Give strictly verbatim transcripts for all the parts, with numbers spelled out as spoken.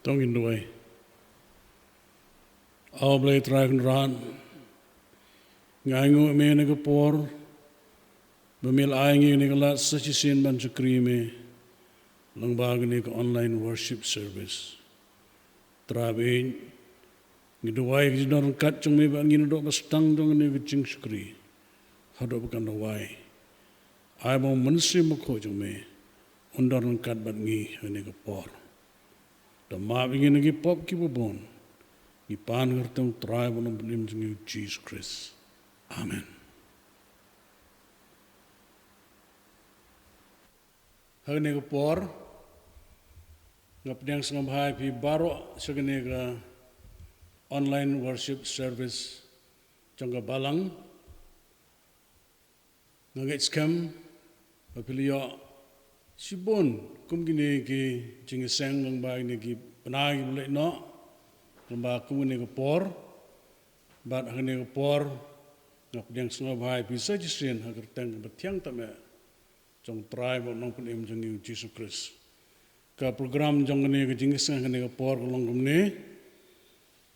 To ngin duwai. A Blei Trai Kynrad, nga ainguh ïa me ha kane ka por ba me la ai ïa ngi kane ka lad sa shisien ban shakri ïa me lyngba kane ka online worship service. Trai baieit, ngi duwai ïa ka jingdon ryngkat jong me bad ngi naduh ba sdang jong kane ka jingshakri haduh ba kan duwai. Ai ba u Mynsiem Bakhuid jong me un don ryngkat bad ngi ha kane ka por. Da map ïa ngi na ki pop kiba bun. Ngi pan ha ka kyrteng u Trai bad u Nongpynim jong ngi u Jisu Khrist. Amen. Ha kane ka por nga pdiang sngewbha ïa phi baroh sha kane ka online worship service jong ka Balang. Nga ngeit skhem ba phi la ïoh shibun kum kine ki jingïaseng lyngba kine ki bnai kiba la leit noh lyngba kum kane ka por. Bad ha kane ka por nga pdiang sngewbha ïa phi sa shisien ha ka kyrteng kaba thiang tam eh jong u Trai bad u Nongpynim jong ngi u Jisu Khrist. Ka program jong kane ka jingïaseng ha kane ka por ka long kumne.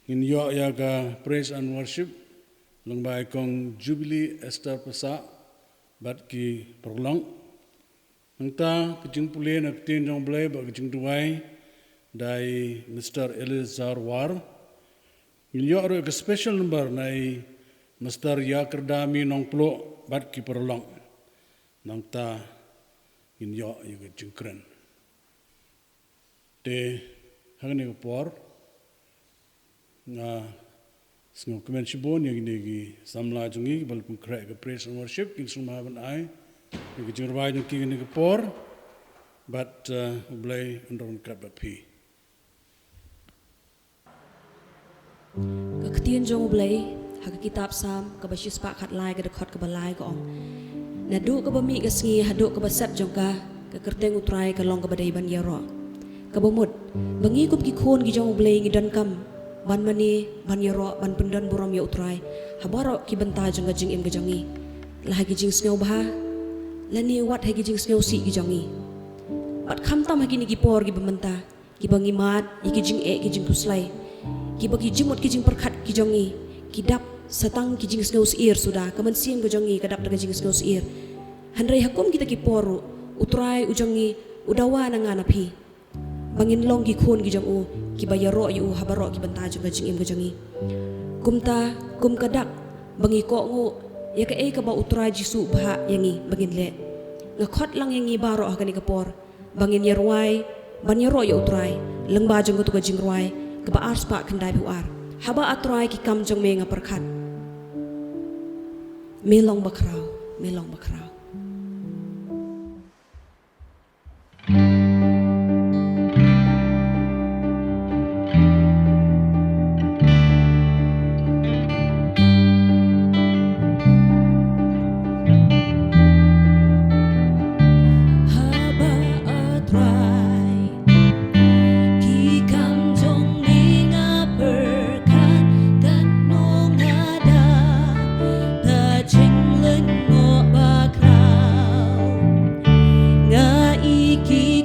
Ngin ïoh ïa ka praise and worship lyngba i Kong Jubilee Esther Passah bad ki paralok. Nangta ka jingpule na ka ktien jong u Blei bad ka jingduwai da i Mister Elizar War. Ngin ïoh ruh ka special number na i Mister Yakrdami Nongpluh bad ki paralok. Nangta ngin ïoh ïa ka jingkren. Te ha kane ka por nga sngewkmen shibun ïa kine ki samla jong ngi kiba la pynkhreh ka praise and worship, kin sngewbha ban ai ïa ka jingrwai jong ki ha kane ka por. Bad, eh, u Blei un don ryngkat bad phi. Ka ktien jong u Blei ha ka kitab Salm kaba shispah khatlai ka dkhot kaba lai ka ong: Naduh kaba mih ka sngi haduh kaba sep jong ka, ka kyrteng u Trai ka long kaba dei ban ïaroh. Kaba mut ba ngi kum ki khun ki jong u Blei ngi donkam ban mane, ban ïaroh, ban pyndon burom ïa u Trai ha baroh ki bynta jong ka jingim ka jong ngi, la ha ki jingsngewbha lane wat ha ki jingsngewsih ki jong ngi. Bad khamtam ha kine ki por kiba mynta, kiba ngi mad ïa ki jingeh ki jingkhuslai, kiba ki jingmut ki jingpyrkhat ki jong ngi ki dap sa tang ki jingsngewsyier suda, ka mynsiem ka jong ngi ka dap da ka jingsngewsyier. Hynrei ha kum kita ki por ruh u Trai u jong ngi u dawa na nga na phi ba ngin long ki khun ki jong u kiba ïaroh ïa u ha baroh ki bynta jong ka jingim ka jong ngi. Kumta kum ka dak ba ngi kohnguh ïa kaei kaba u Trai Jisu u bhah ïa ngi ba ngin leh, nga khot lang ïa ngi baroh ha kane ka por ba ngin ïarwai ban ïaroh ïa u Trai lyngba jong katu ka jingrwai kaba arspah khyndaiphew ar: Haba, A Trai, ki kam jong me nga pyrkhat, me long bakhraw, me long bakhraw. Haba, A Trai, ki kam jong me nga pyrkhat, katno nga da da jinglyngngoh bakhraw. Nga i ki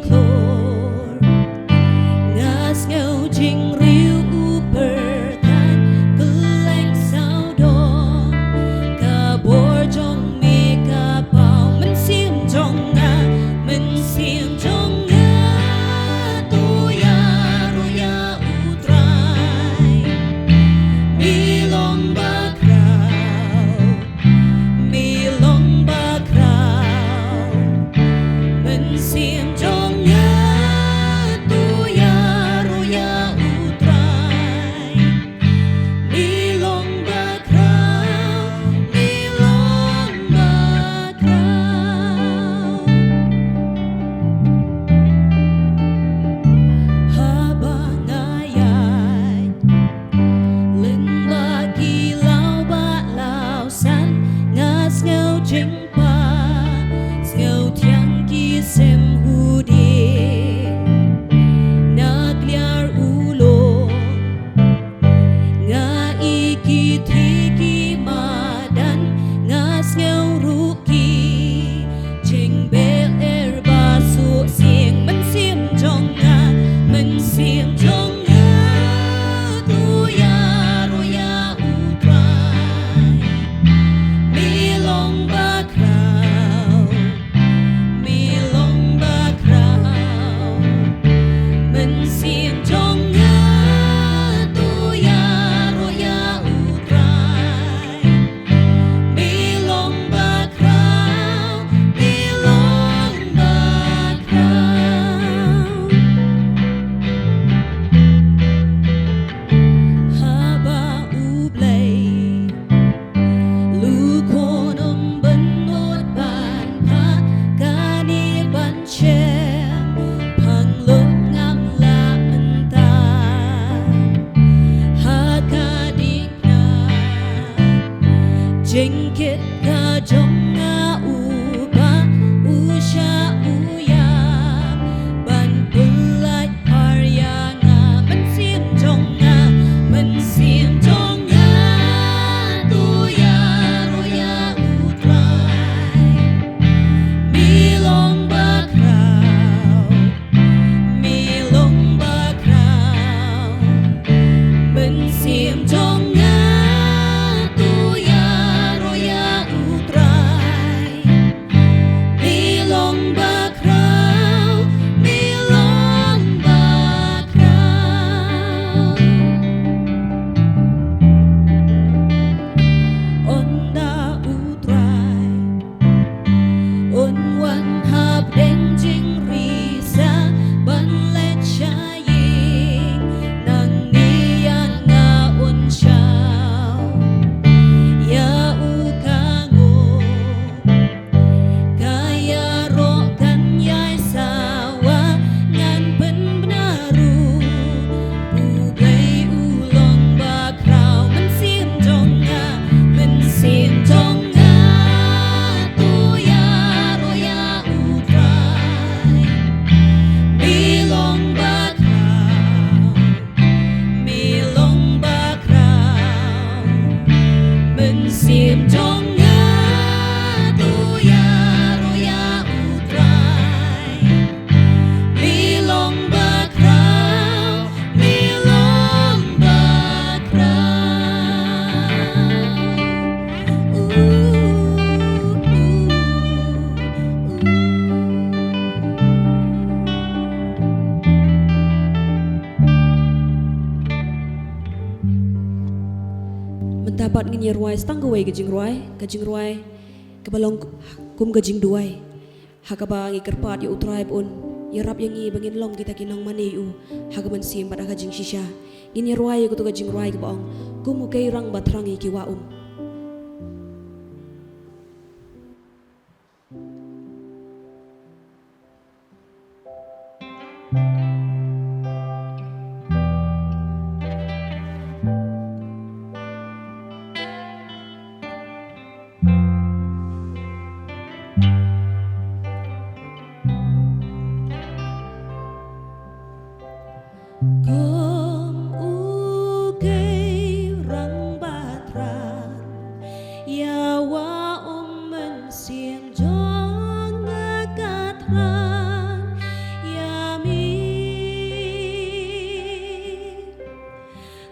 Ngi rwai sa tang kawei ka jingrwai, ka jingrwai kaba long kum ka jingduwai, ha kaba ngi kyrpad ïa U Trai ba un ïarap ïa ngi ba ngin long kita ki nongmane ïa u ha ka mynsiem bad ha ka jingshisha. Ngin ïa rwai ïa kato ka jingrwai kaba ong, Kum u Keirang Bathrang ïa ki wah um. Kum u Keirang Bathrang, ïa wah um mynsiem jong nga ka thrang ïa mi.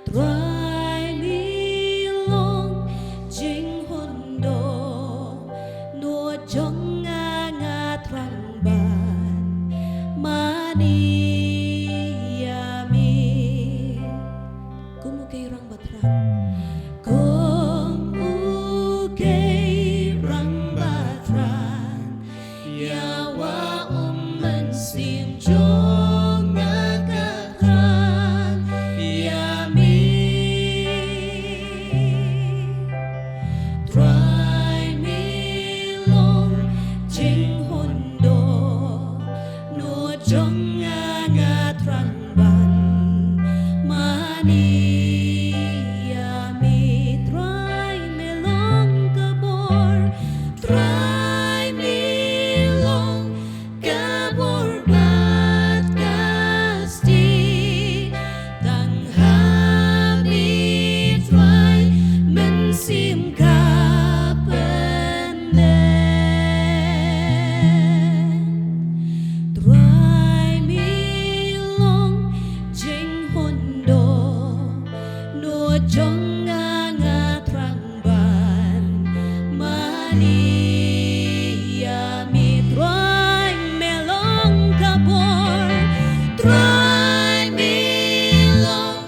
Trai mi long jinghun dohnud jong nga, nga thrang ban mane ïa mi. Kum u Keirang Bathrang. Kum u Keirang Bathrang, ïa wah um mynsiem jong nga ka thrang ïa mi. Trai mi long jinghun dohnud jong nga, nga thrang ban mane ïa mi. Trai mi long ka bor, Trai mi long ka bor bad ka stieh, tang ha mi Trai mynsiem ka pyndem. Trai mi long jinghun dohnud jong nga, nga thrang ban mane ïa mi. Trai mi long ka bor, Trai mi long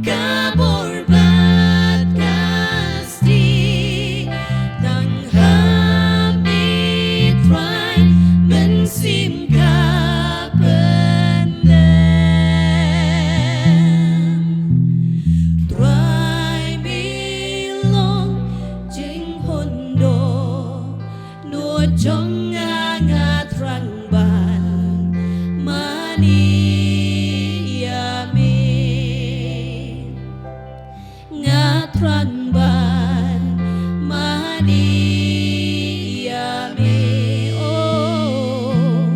ka bor bad ka stieh, tang ha mi Trai mynsiem ka pyndem. Trai mi long jinghun dohnud jong nga, nga thrang ban mane ïa mi. Nga thrang ban mane ïa mi, oh,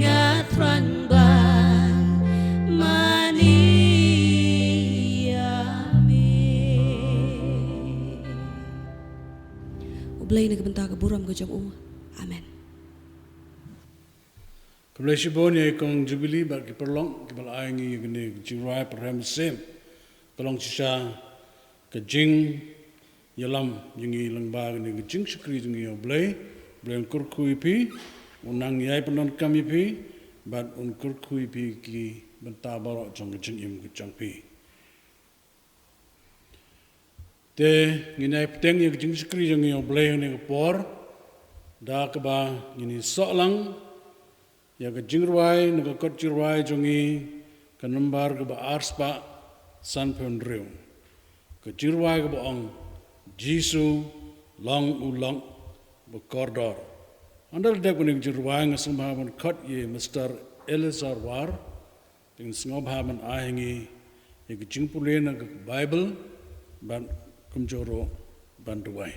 nga thrang ban mane ïa mi. U Blei na ka bynta ka burom ka jong u. Amen. Khublei shibun ïa i kong Jubilee bad ki paralok kiba la ai ngi ïa kane ka jingrwai pyrshah mynsiem. Ka long shisha ka jingïalam ïa ngi lyngba kane ka jingshakri jong ngi ïa U Blei. U Blei un kyrkhu ïa phi, un nang ïai pyndonkam ïa phi bad un kyrkhu ïa phi ki bynta baroh jong ka jingim ka jong phi. Te ngin ïai bteng ïa ka jingshakri jong ngi ïa U Blei ha kane ka por da kaba ngin ïa soh lang ïa ka jingrwai na ka kot jingrwai jong ngi, ka nombar kaba ar spah sanphew hynriew. Ka jingrwai kaba ong, Jisu long u lok ba kordor. Haba la dep kane ka jingrwai nga sngewbha ban khot ïa Mister Elizar War. Te ngin sngewbha ban ai ha ngi ïa ka jingpule na ka Baibl bad kumjuh ruh ban duwai.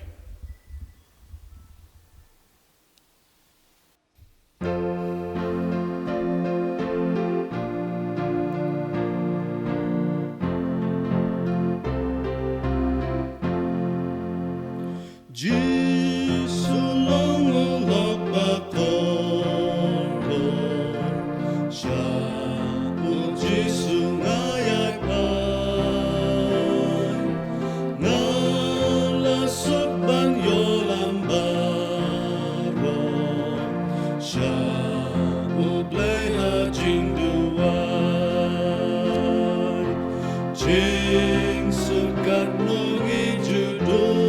Jisu long u lok ba kordor, sha u Jisu nga ïai phai. Nga la suk ban ïoh lam baroh, sha U Blei ha jingduwai. Jingsuk katno ngi ju duh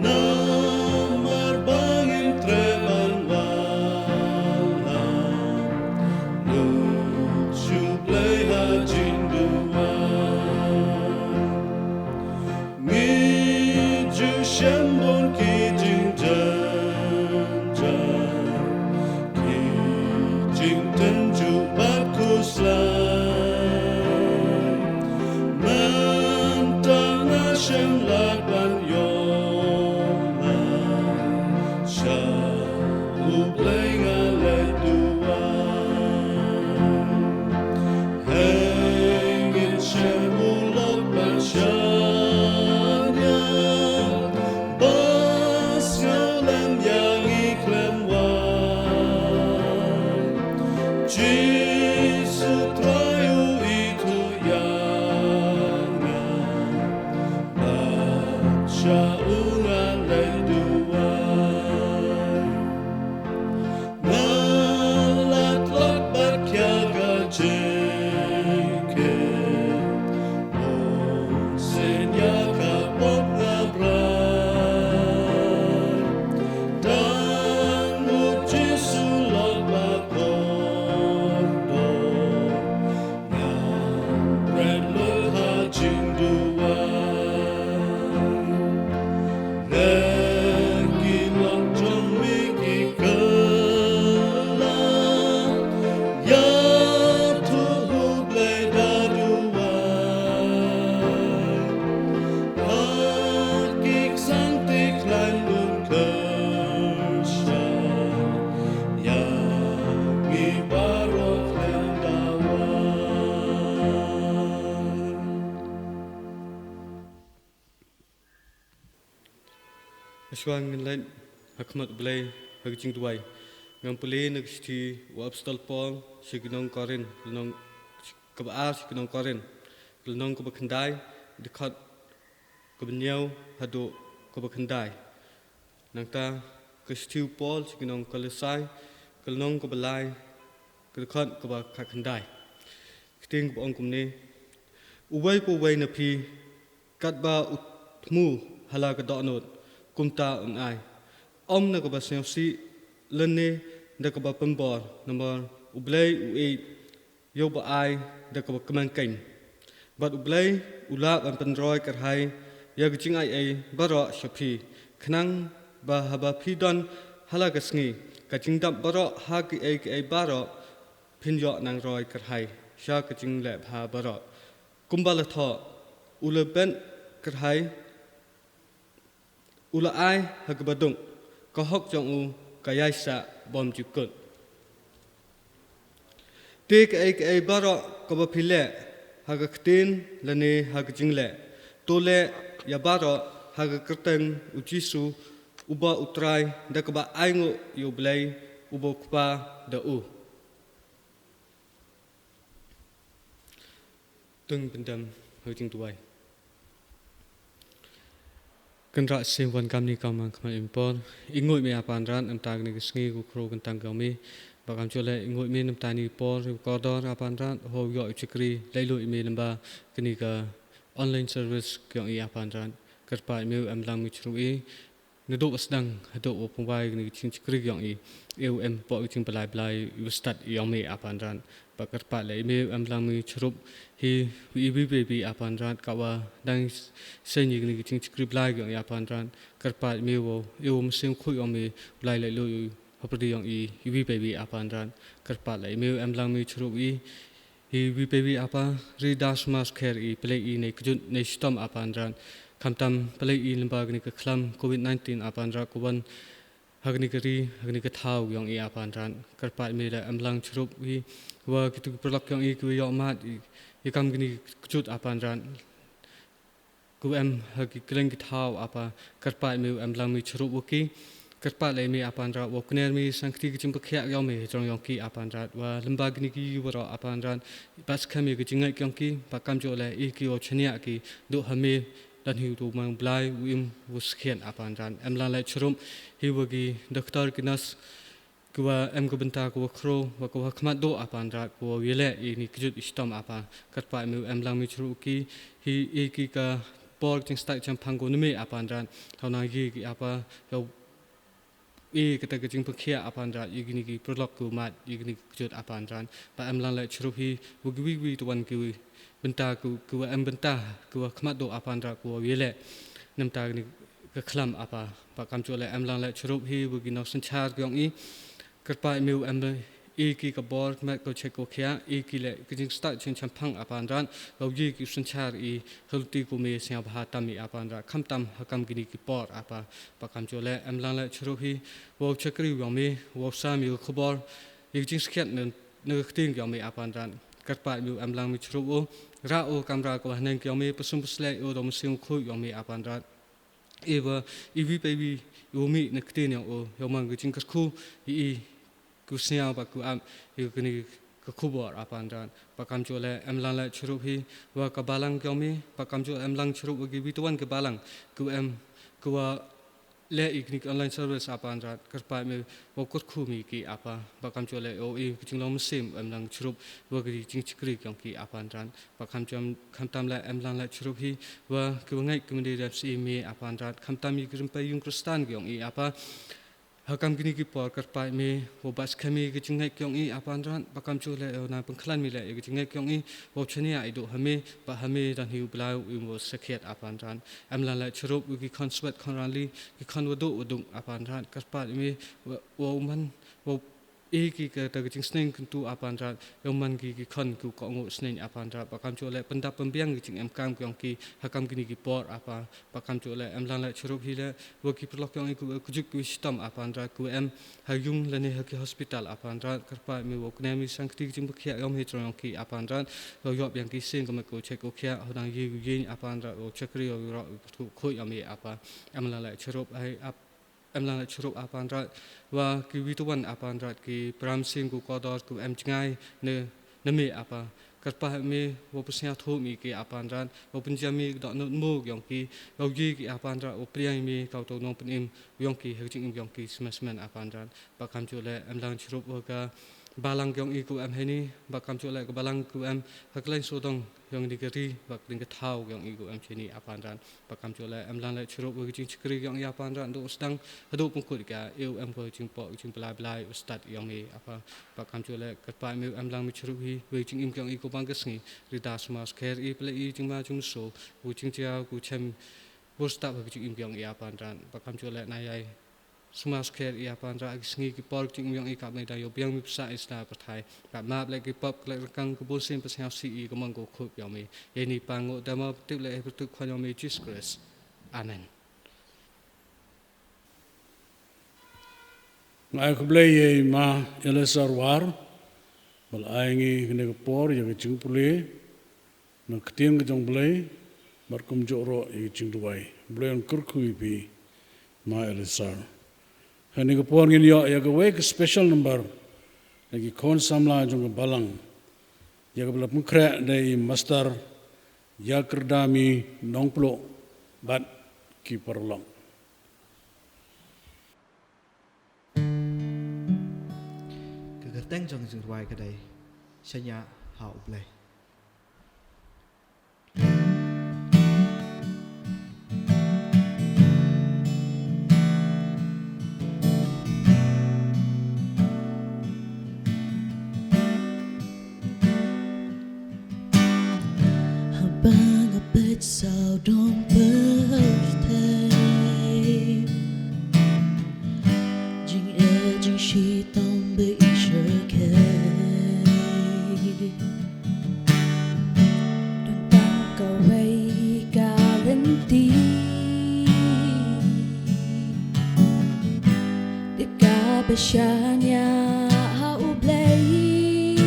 Namar ba ngin treh ban wallam, lut sha U Blei ha jingduwai. Ngi ju shem bun ki jingjynjar, ki jingtynjuh bad khuslai. Mynta nga shem lad ban ïoh lad, sha U Blei nga leit duwai. Hei ngin shem u lok ban shaniah, ba sngew lem ïa ngi khlem wai. Jisu Trai u ithuh ïa nga, bad sha u nga leit duwai. Nga la tlot bad khia ka jingkit, bun sien ïa ka pop nga brai. Tang u Jisu lok ba kordor, nga bret lut ha jingduwai. Leh ki lok jong me ki kylla, ïathuh U Blei da duwai. Ha ki ksangti khlaiñ bun kyrshan, ïa ngi baroh khlem da wai. Shuwa ngin leit ha khmat U Blei ha ka jingduwai, ngan pule na ka shithi u Apostol Paul sha ki nong Korinth, lynnong kaba ar sha ki nong Korinth, lynnong kaba khyndai, dkhot kaba hynñiew haduh kaba khyndai. Nangta ka shithi u Paul sha ki nong Kolosai, ka lynnong kaba lai, ka dkhot kaba khatkhyndai. Ka ktien kaba ong kumne: Uwei pa uwei na phi, katba u thmu ha la ka dohnud, kumta un ai, ym na kaba sngewsih lane da kaba pynbor, namar U Blei u ïeit ïa uba ai da kaba kmen keiñ. Bad U Blei u lah ban pynroi kyrhai ïa ka jingaiei baroh sha phi, khnang ba haba phi don ha la ka sngi ka jingdap baroh ha kiei kiei baroh, phin ïoh nang roi kyrhai sha ka jingleh bha baroh. Kumba la thoh, u la beh kyrhai, u la ai ha kaba duk, ka hok jong u ka ïaisah bymjukut. Te kaei kaei baroh kaba phi leh, ha ka ktien lane ha ka jingleh, to leh ïa baroh ha ka kyrteng U Jisu, uba U Trai, da kaba ainguh ïa U Blei uba U Kpa da u. To ngin pyndem ha ka jingduwai. Kynrad shisien wan kam kane ka khmat ïa kane ka por. Ïa ngi nguid ïa me Apa Kynrad, namar kane ka sngi, ka khro, ka kyntang ka jong me. Ba kumjuh leh ïa ngi nguid ïa me namar kane ka por, ïa ka kordor Apa Kynrad, ho ïoh ïa u shakri, leh lut ïa me lyngba kane ka online service ka jong i Apa Kynrad. Kyrpad ïa me, em lang me sha ruh i. Naduh ba sdang haduh ba pynwai kane ka jingshakri ka jong i, ïa u em hapoh ka jingpynlait blai ïa u stad ïa me Apa Kynrad. Ba kyrpad leh ïa me, em lang me sha ruh hi, ïa iwei pa iwei Apa Kynrad, katba dang seng ïa kane ka jingshakri blai ka jong i Apa Kynrad. Kyrpad ïa me, ïa u Mynsiem Bakhuid jong me, u lah leh lut ïa u ha pyrdi jong i, ïa iwei pa iwei Apa Kynrad. Kyrpad leh ïa me, em lang me sha ruh i, ïa iwei pa iwei Apa, ri da sumar kher i, pynleit i ne kjut ne shitom Apa Kynrad. Khamtam pynleit i lyngba kane ka khlam covid nineteen Apa Kynrad, ka wan ha kane ka ri, ha kane ka thaw ka jong i Apa Kynrad. Kyrpad ïa me leh, em lang sha ruh i, wa kito ki paralok ka jong i kiwa ïoh mad i, ïa kam kane ka kjut Apa Kynrad. Kiwa em ha ki kylleng ki thaw Apa, kyrpad ïa me, em lang me sha ruh wa ki. Kyrpad leh ïa me Apa Kynrad, wa kner me, sangkti ka jingpynkhiah ka jong me hajrong jong ki Apa Kynrad, wa lyngba kine ki waroh Apa Kynrad, ba skhem ïa ka jingngeit ka jong ki, ba kumjuh leh ïa ki wow shaniah ki, duh ha me, don hi u Trai Blei, u im, u sakhiat Apa Kynrad. Em lang leh sha ruh hi wa ki doktor ki nurse, kiwa em ka bynta kawa khraw, wa kawa khmat duh Apa Kynrad, kawa ïaleh ïa kine ki kjut ki shitom Apa, kyrpad ïa me, em lang me sha ruh ki, hi ïa ki ka por jingstad jingshemphang ko name, Apa Trai. Haba nang ïohi ki, Apa, ïohi kata ka jingpynkhiah, Apa Trai, ïa kine ki paralok kiba mad ïa kine ki kjut, Apa Trai. Ba em lang leh chirup hi wa kiwei kiwei ki wan ki bynta, ki, kiwa em bynta, kiwa khmat duh, Apa Trai, kiwa ïaleh na ka bynta kane ka khlam, Apa. Ba kumjuh leh em lang leh chirup hi wa ki nongsynshar ki yong i. Kyrpad me u em, ïa ki ka bor, ka met, ka jingkoit ka khiah, ïa ki leh ka jingstad jingshemphang, Apa Trai, wa ïa ki synshar i, ha lynti ko me sngewbha tam i, Apa Trai, khamtam ha kam kine ki por, Apa. Ba kumjuh leh em lang leh chirup hi wa u shakri yong me, wa u sam ïa ka khubor, ïa ka jingskhem na, na ka ktien yong me, Apa Trai. Kyrpad me u em lang me chirup u, rah u kamra ka wa haneng yong me, pynsum pynsleh u da u Mynsiem Bakhuid yong me, Apa Trai. Iwa, iwi pa iwi, iwa mih na ka ktien yong u, ïoh man ka jingkyrkhu, i, i, ku sñiaw bad ku ap, ïa kane ka khubor, Apa Trai. Ba kumjuh leh em lang leh chirup hi wa ka balang yong me, ba kumjuh em lang chirup wa kiwei kiwei ki balang, ku em, kiwa leh ïa kine ki online service, Apa Trai. Kyrpad me wow kyrkhu me ïa ki, Apa. Ba kumjuh leh, o, ïa ka jinglong mynsiem em lang chirup wa ki jingshakri yong ki, Apa Trai. Ba kumjuh, khamtam leh em lang leh chirup hi wa kiwa ngeit ki mane riam shi me, Apa Trai. Khamtam ïa ki rympei yung Khristan yong i, Apa. Ha kam kine ki por kyrpad me wow bat skhem ïa ka jingngeit yong i, Apa Trai. Ba kumjuh leh, o, nang pynkhlaiñ me leh ïa ka jingngeit yong i, wow shaniah i duh ha me, ba ha me don hi u Blei uba sakhiat, Apa Trai. Em lang leh chirup wa ki khon swet khon rangli, ki khon wa duh wa duk, Apa Trai. Kyrpad me wa, wow man, wow ïa ki kata ka jingsneng kyntu, Apa Trai, ïoh man ki, ki khon kiwa kohnguh sneng, Apa Trai. Ba kumjuh leh pyndap pynbiang ki jingemkam yong ki ha kam kine ki por, Apa. Ba kumjuh leh em lang leh chirup hi leh wa ki paralok yong i kiwa kjut kiwa shitom, Apa Trai, kiwa em ha yung lane ha ki hospital, Apa Trai. Kyrpad me wow kñia me sangkti ka jingpynkhiah yong me ha jrong yong ki, Apa Trai. Wow ïoh biang ki sien ka met ka jingkoit ka khiah, haba nang ïohi, Apa Trai, wow shakri, wow ïaroh, wow kyrkhu yong me, Apa. Em lang leh chirup hi, Ap, em lang leh chirup, Apa Trai, wa kiwei kiwei ki wan, Apa Trai, ki para mynsiem kiwa kordor, kiwa em jngai na, na me, Apa. Kyrpad me wow pynsñiawthooh me ïa ki, Apa Trai, wow pynjia me ka dohnud moo yong ki, wow ïohi ki, Apa Trai, wow pdiang me ka uta u Nongpynim yong ki ha ka jingim yong ki smen smen, Apa Trai. Ba kumjuh leh em lang chirup wa ka balang yong i kiwa em heini, ba kumjuh leh ka balang kiwa em ha kylleiñ sawdong yong kane ka ri, bad kane ka thaw yong i kiwa em shane, Apa Trai. Ba kumjuh leh em lang leh chirup wa ka jingshakri yong i, Apa Trai, naduh sdang haduh pynkut ka, ïa u em ka jingphoh, ka jingpyllait blai u stad yong i, Apa. Ba kumjuh leh kyrpad me u em lang me chirup hi wa ka jingim yong i ko bang ka sngi. Rta sumar skhem i, pynleit i jingma jingmynsaw, wa ka jingjia, ka jingchem, bun step ha ka jingim yong i, Apa Trai. Ba kumjuh leh nang ïai sumar skhem i, Apa Trai, ha ki sngi ki por ka jingim yong i, ka Blei, da ïoh biang me pynsah i sla pyrthai. Bad map leh ki pop, klet ryngkang ka bunsien, pynsñiawsih i ka mon ka bakhuid yong me. Ïa kine i pang nguh da ma, pyntip leh ha ka kyrteng u Khun yong me Jisu Khrist. Amen. Nga ai khublei ïa i Ma Elisa War, ba la ai ngi kane ka por ïa ka jingpule na ka ktien ka jong u Blei, bad kumjuh ruh ïa ka jingduwai. U Blei un kyrkhu ïa phi, Ma Elisa. Kane ka por ngin ïoh ïa kawei ka special number na ki khun samla jong ka balang, ïa kaba la pynkhreh da i Master Ïakyrda Mi Nongpluh bad ki paralok. Ka kyrteng jong ka jingrwai ka dei Shaniah ha U Blei. Haba nga peit sawdong pyrthei, jingeh jingshitom ba i shyrkhei. Don tang kawei ka lynti, da kaba shaniah ha U Blei.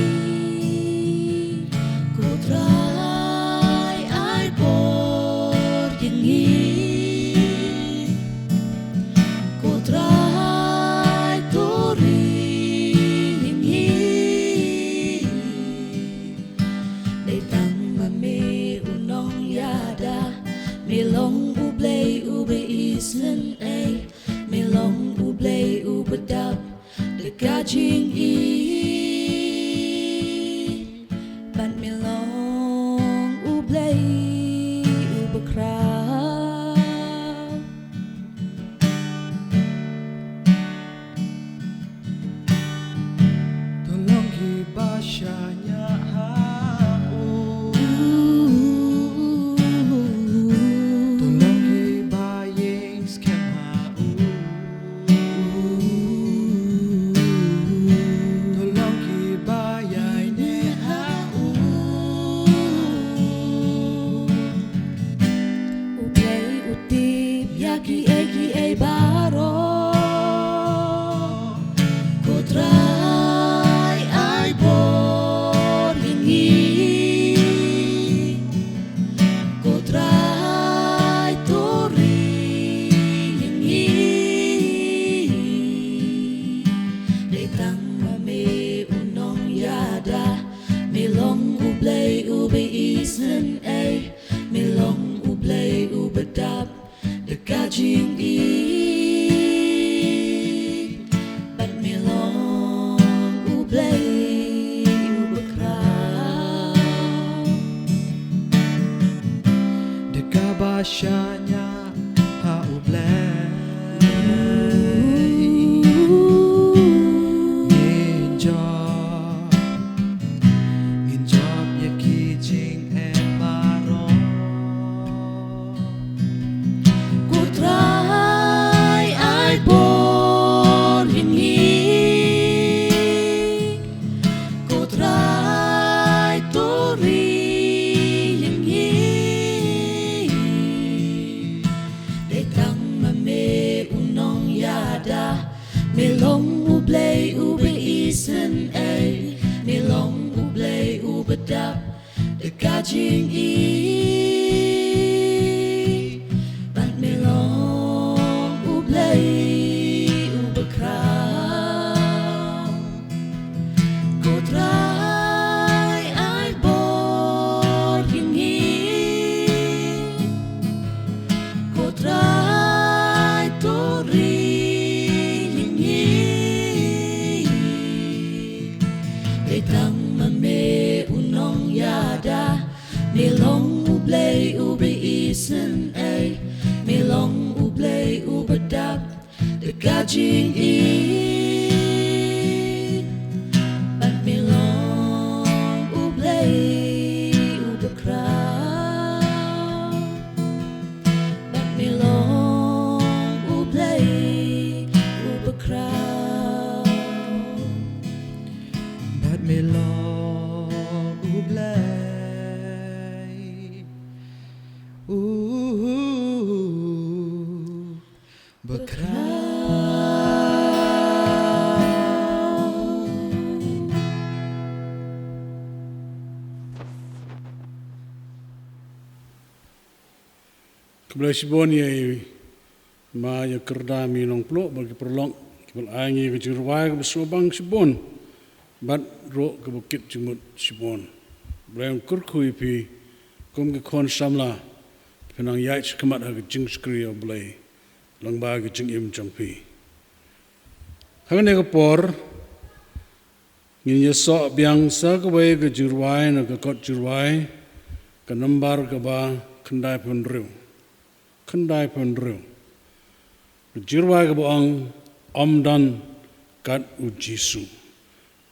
Ko Trai, ai bor ïa ngi. Ko Trai, to ri ïa ngi. Dei tang ma me u nongïada. Me long U Blei uba isynei. Me long U Blei uba dap da ka jingïeit. Bad me long U Blei uba khraw. Tip ïa kiei kiei baroh. Ko Trai ai bor ïa ngi. Ko Trai to ri ïa ngi. Dei tang ma me u nongïada. Me long U Blei uba isynei. Me long U Blei uba dap da ka jingïeit. Bad me long U Blei uba khraw da kaba shaniah ha U Blei. Ngin jop, ngin jop ïa ki jingeh baroh. Ko Trai ai bor ïa ngi. Ko Trai to ri ïa ngi. Dei tang ma me u nongïada. Me long U Blei uba isynei. Me long U Blei uba dap da ka jingïeit. Bad me long U Blei uba khraw. Ko Trai ai bor ïa ngi. Ko Trai to ri ïa ngi. Dei tang ma me u nongïada. Me long U Blei uba isynei. Me long U Blei uba dap da ka jingïeit. Bad me long U Blei uba khraw. Bad me long U Blei uba khraw. Bad me long U Blei uba khraw. Khublei shibun ïa i Ma ïa kyrda mi nongpluh bad ki paralok kiba la ai ngi ka jingrwai kaba sngewbang shibun bad ruh kaba kit jingmut shibun. Blei un kyrkhu ïa phi kum ki khun samla, phin nang ïaid shakhmat ha ka jingshakri ïa U Blei lyngba ka jingim jong phi. Ha kane ka por ngin ïasoh biang sa kawei ka jingrwai na ka kot jingrwai ka nambar kaba khyndaiphew hynriew. Khyndaiphew hynriew. Ka jingrwai kaba ong, Ym don kat U Jisu.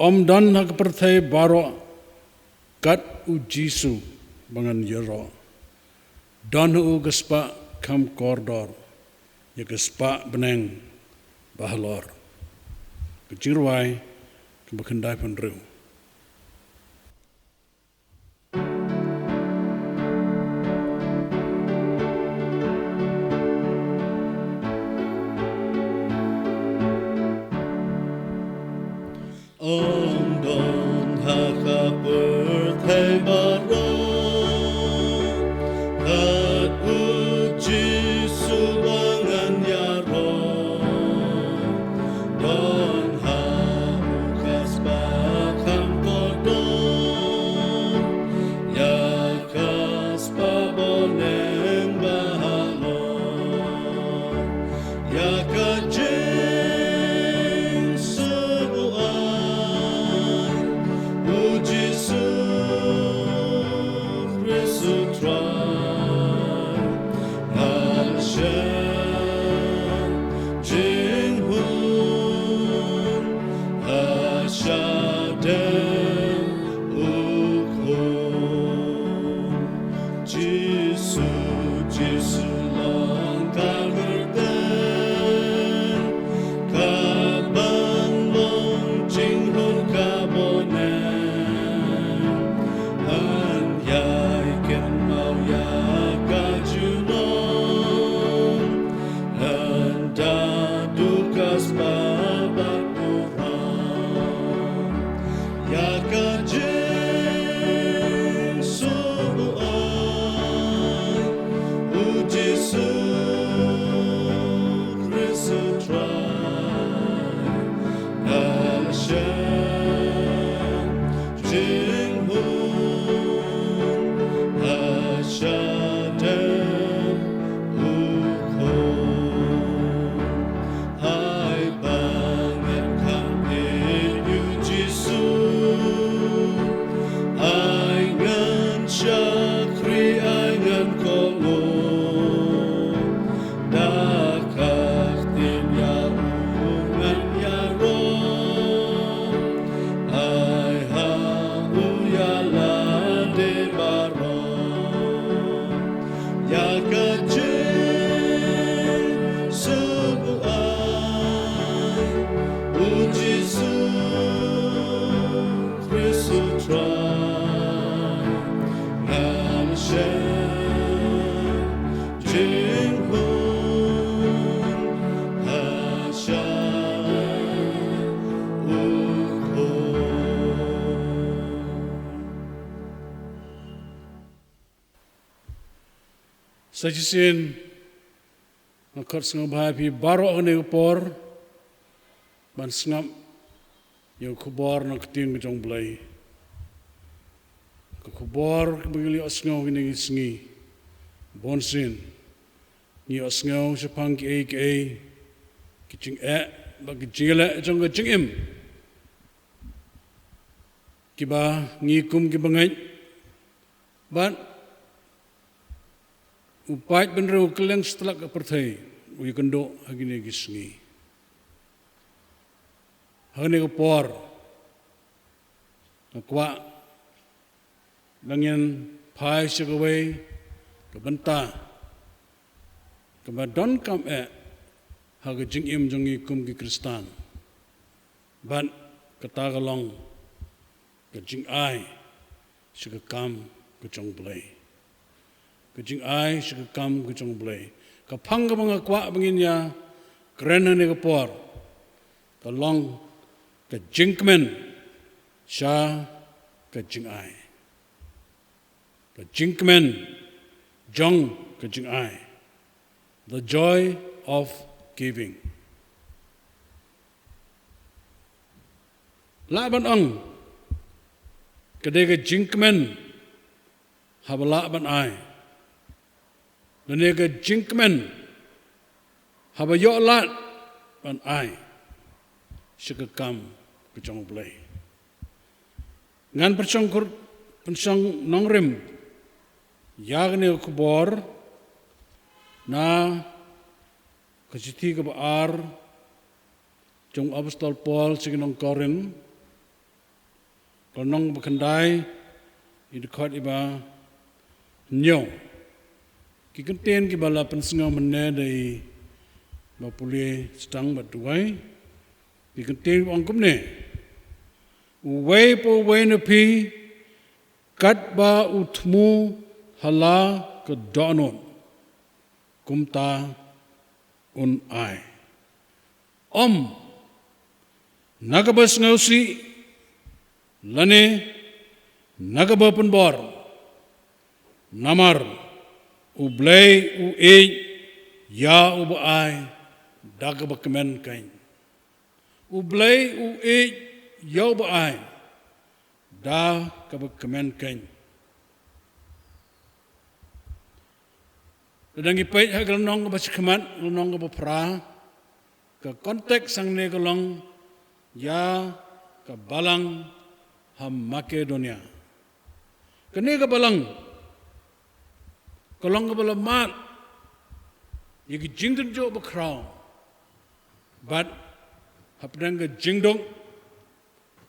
Ym don ha ka pyrthei baroh kat U Jisu ba ngan ïaroh. Don ha u ka spah kham kordor, ïa ka spah bneng ba halor. Ka jingrwai kaba khyndaiphew hynriew. Ym don ha ka pyrthei baroh kat U Jisu ba ngan ïaroh. Don ha u ka spah kham kordor, ïa ka spah bneng ba halor. Ïa ka jingsuk u ai, U Jisu Khrist U Trai, ngan shem jinghun ha shadien u khun. Jisu, Jisu long ka kyrteng kaban long jinghun ka bneng. Ngan ïai kynmaw ïa ka junom Sa shisien nga khot sngewbha ïa phi baroh ha kane ka por ban sngap ïa ka khubor na ka ktien ka jong U Blei. Ka khubor kaba ngi la ïohsngew ha kine ki sngi, bunsien ngi ïohsngew shaphang kiei kiei ki jingeh bad ki jingïaleh jong ka jingim, kiba ngi kum kiba ngeit bad u paidbynriew kylleng satlak ka pyrthei u ïakynduh ha kine ki sngi. Ha kane ka por nga kwah ba ngin phai sha kawei ka bynta kaba donkam eh ha ka jingim jong ngi kum ki Khristan. Bad kata ka long ka jingai sha ka kam ka jong U Blei. Ka jingai sha ka kam ka jong U Blei. Ka phang kaba nga kwah ba ngin ïa kren ha kane ka por ka long ka jingkmen sha ka jingai. Ka jingkmen jong ka jingai. The joy of giving. Lah ban ong ka dei ka jingkmen haba lah ban ai. Lane ka jingkmen haba ïoh lad ban ai sha ka kam ka jong U Blei. Ngan pynshong kur, pynshong nongrim ïa kane ka khubor na ka shithi kaba ar jong u Apostol Paul sha ki nong Korinth, ka lynnong ba khyndai, i dkhot iba hynñiew. Ki kyntien kiba la pynsngew mynne da i Bah Pule Sdang bad duwai. Ki kyntien kiba ong kumne: Uwei pa uwei na phi, katba u thmu ha la ka dohnud, kumta un ai. Ym na kaba sngewsih lane na kaba pynbor, namar U Blei u ïeit ïa uba ai da kaba kmen keiñ. U Blei u ïeit ïa uba ai da kaba kmen keiñ. Lada ngi peit ha ka lynnong kaba shakhmat, lynnong kaba phra, ka context hangne ka long ïa ka balang ha Makedonia. Kane ka balang ka long kaba la mad ïa ki jingtynjuh bakhraw bad hapdeng ka jingduk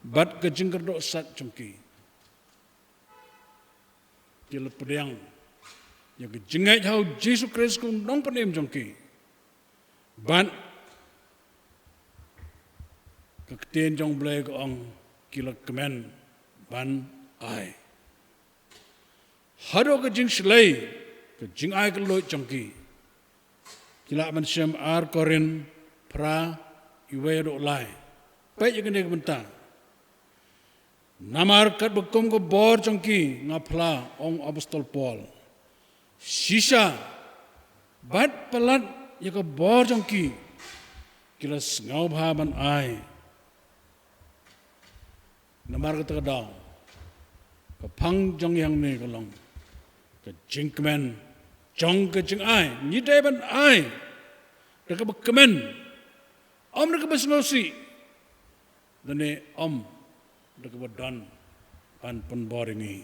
bad ka jingkyrduh sat jong ki, ki la pdiang ïa ka jingngeit ha U Jisu Khrist kum u nongpynim jong ki. Bad ka ktien jong U Blei ka ong ki la kmen ban ai. Haduh ka jingshlei ka jingai ka luid jong ki. Ki lah ban shem Ar Korinth phra, iwei haduh lai. Peit ïa kane ka bynta. Namar katba kum ka bor jong ki nga phla, ong Apostol Paul, shisha bad palat ïa ka bor jong ki, ki la sngewbha ban ai. Namar kata ka daw ka phang jong ngi hangne ka long ka jingkmen jong ka jingai. Ngi dei ban ai da kaba kmen, ym da kaba sngewsih, lane ym da kaba don ban pynbor ïa ngi.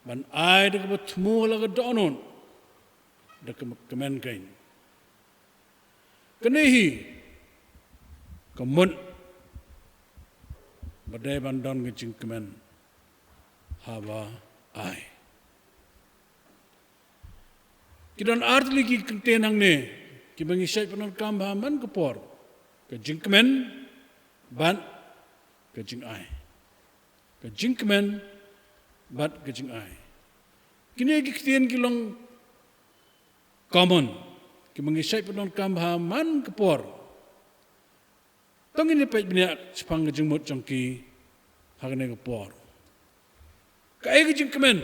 Ban ai da kaba thmu ha la ka dohnud, da kaba kmen keiñ. Kane hi ka mut ba dei ban don ka jingkmen haba ai. Ki don ar tylli ki kyntien hangne kiba ngi shait pyndonkam bha man ka por: ka jingkmen bad ka jingai. Ka jingkmen bad ka jingai. Kine ki ktien ki long common, kiba ngi shait pyndonkam ha man ka por. To ngin ïa peit bniah shaphang ka jingmut jong ki ha kane ka por. Kaei ka jingkmen?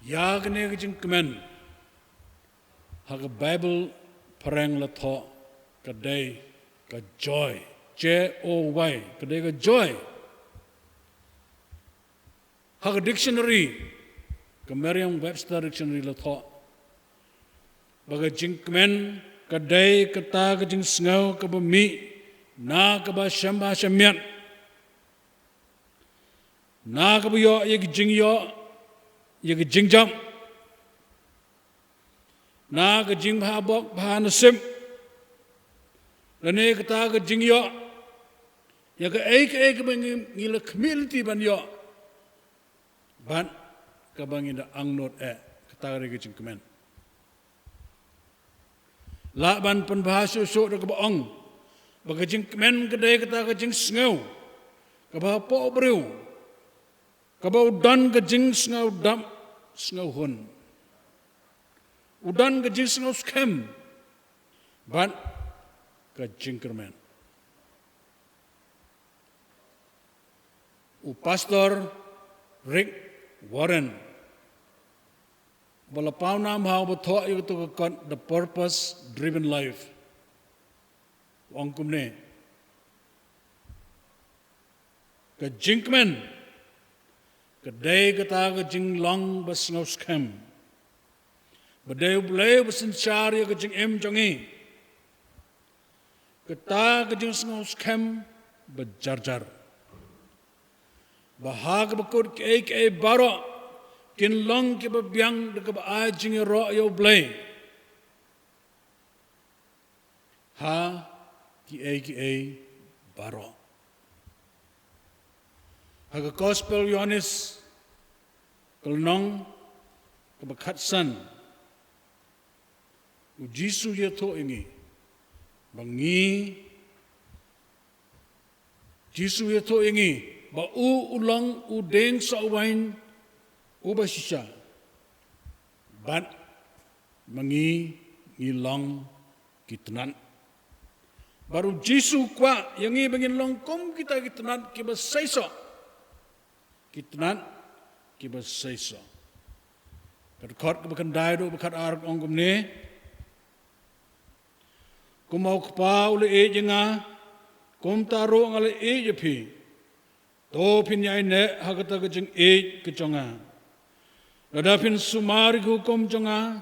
Ïa kane ka jingkmen, ha ka Baibl phareng la thoh ka dei ka joy. J O Y, ka dei ka joy. Ha ka dictionary, ka Merriam-Webster Dictionary la thoh ba ka jingkmen ka dei kata ka jingsngew kaba mih na kaba shem bha shem miat, na kaba ïoh ïa ka jingïoh, ïa ka jingjop, na ka jingbha bok bha nasib, lane kata ka jingïoh ïa kaei kaei kaba ngi, ngi la khmih lynti ban ïoh, bad kaba ngi da angnud eh, kata ka dei ka jingkmen. Lah ban pynbha shuh shuh da kaba ong ba ka jingkmen ka dei kata ka jingsngew kaba hapoh briew, kaba u don ka jingsngew dap sngew hun, u don ka jingsngew skhem bad ka jingkyrmen. U Pastor Rick Warren, ba la pawnam ha uba thoh ïa kato ka kot The Purpose Driven Life, u ong kumne: ka jingkmen ka dei kata ka jinglong ba sngew skhem ba dei U Blei uba synshar ïa ka jingim jong ngi. Kata ka jingsngew skhem ba jar jar, ba ha kaba kut kiei kiei baroh kin long kiba biang da kaba ai jingïaroh ïa U Blei ha kiei kiei baroh. Ha ka Gospel Ïoannis, ka lynnong kaba khatsan, U Jisu u ïathuh ïa ngi ba ngi, Jisu u ïathuh ïa ngi ba u, u long u dieng soh wain uba shisha, bad ma ngi, ngi long ki tnat. Bad U Jisu u kwah ïa ngi ba ngin long kum kita ki tnat kiba seisoh. Ki tnat kiba seisoh. Ka dkhot kaba khyndai haduh ba khatar ka ong kumne: Kumba U Kpa u la ïeit ïa nga, kumta ruh nga la ïeit ïa phi. To phin ïaineh ha kata ka jingïeit ka jong nga. Lada phin sumar ïa ki hukum jong nga,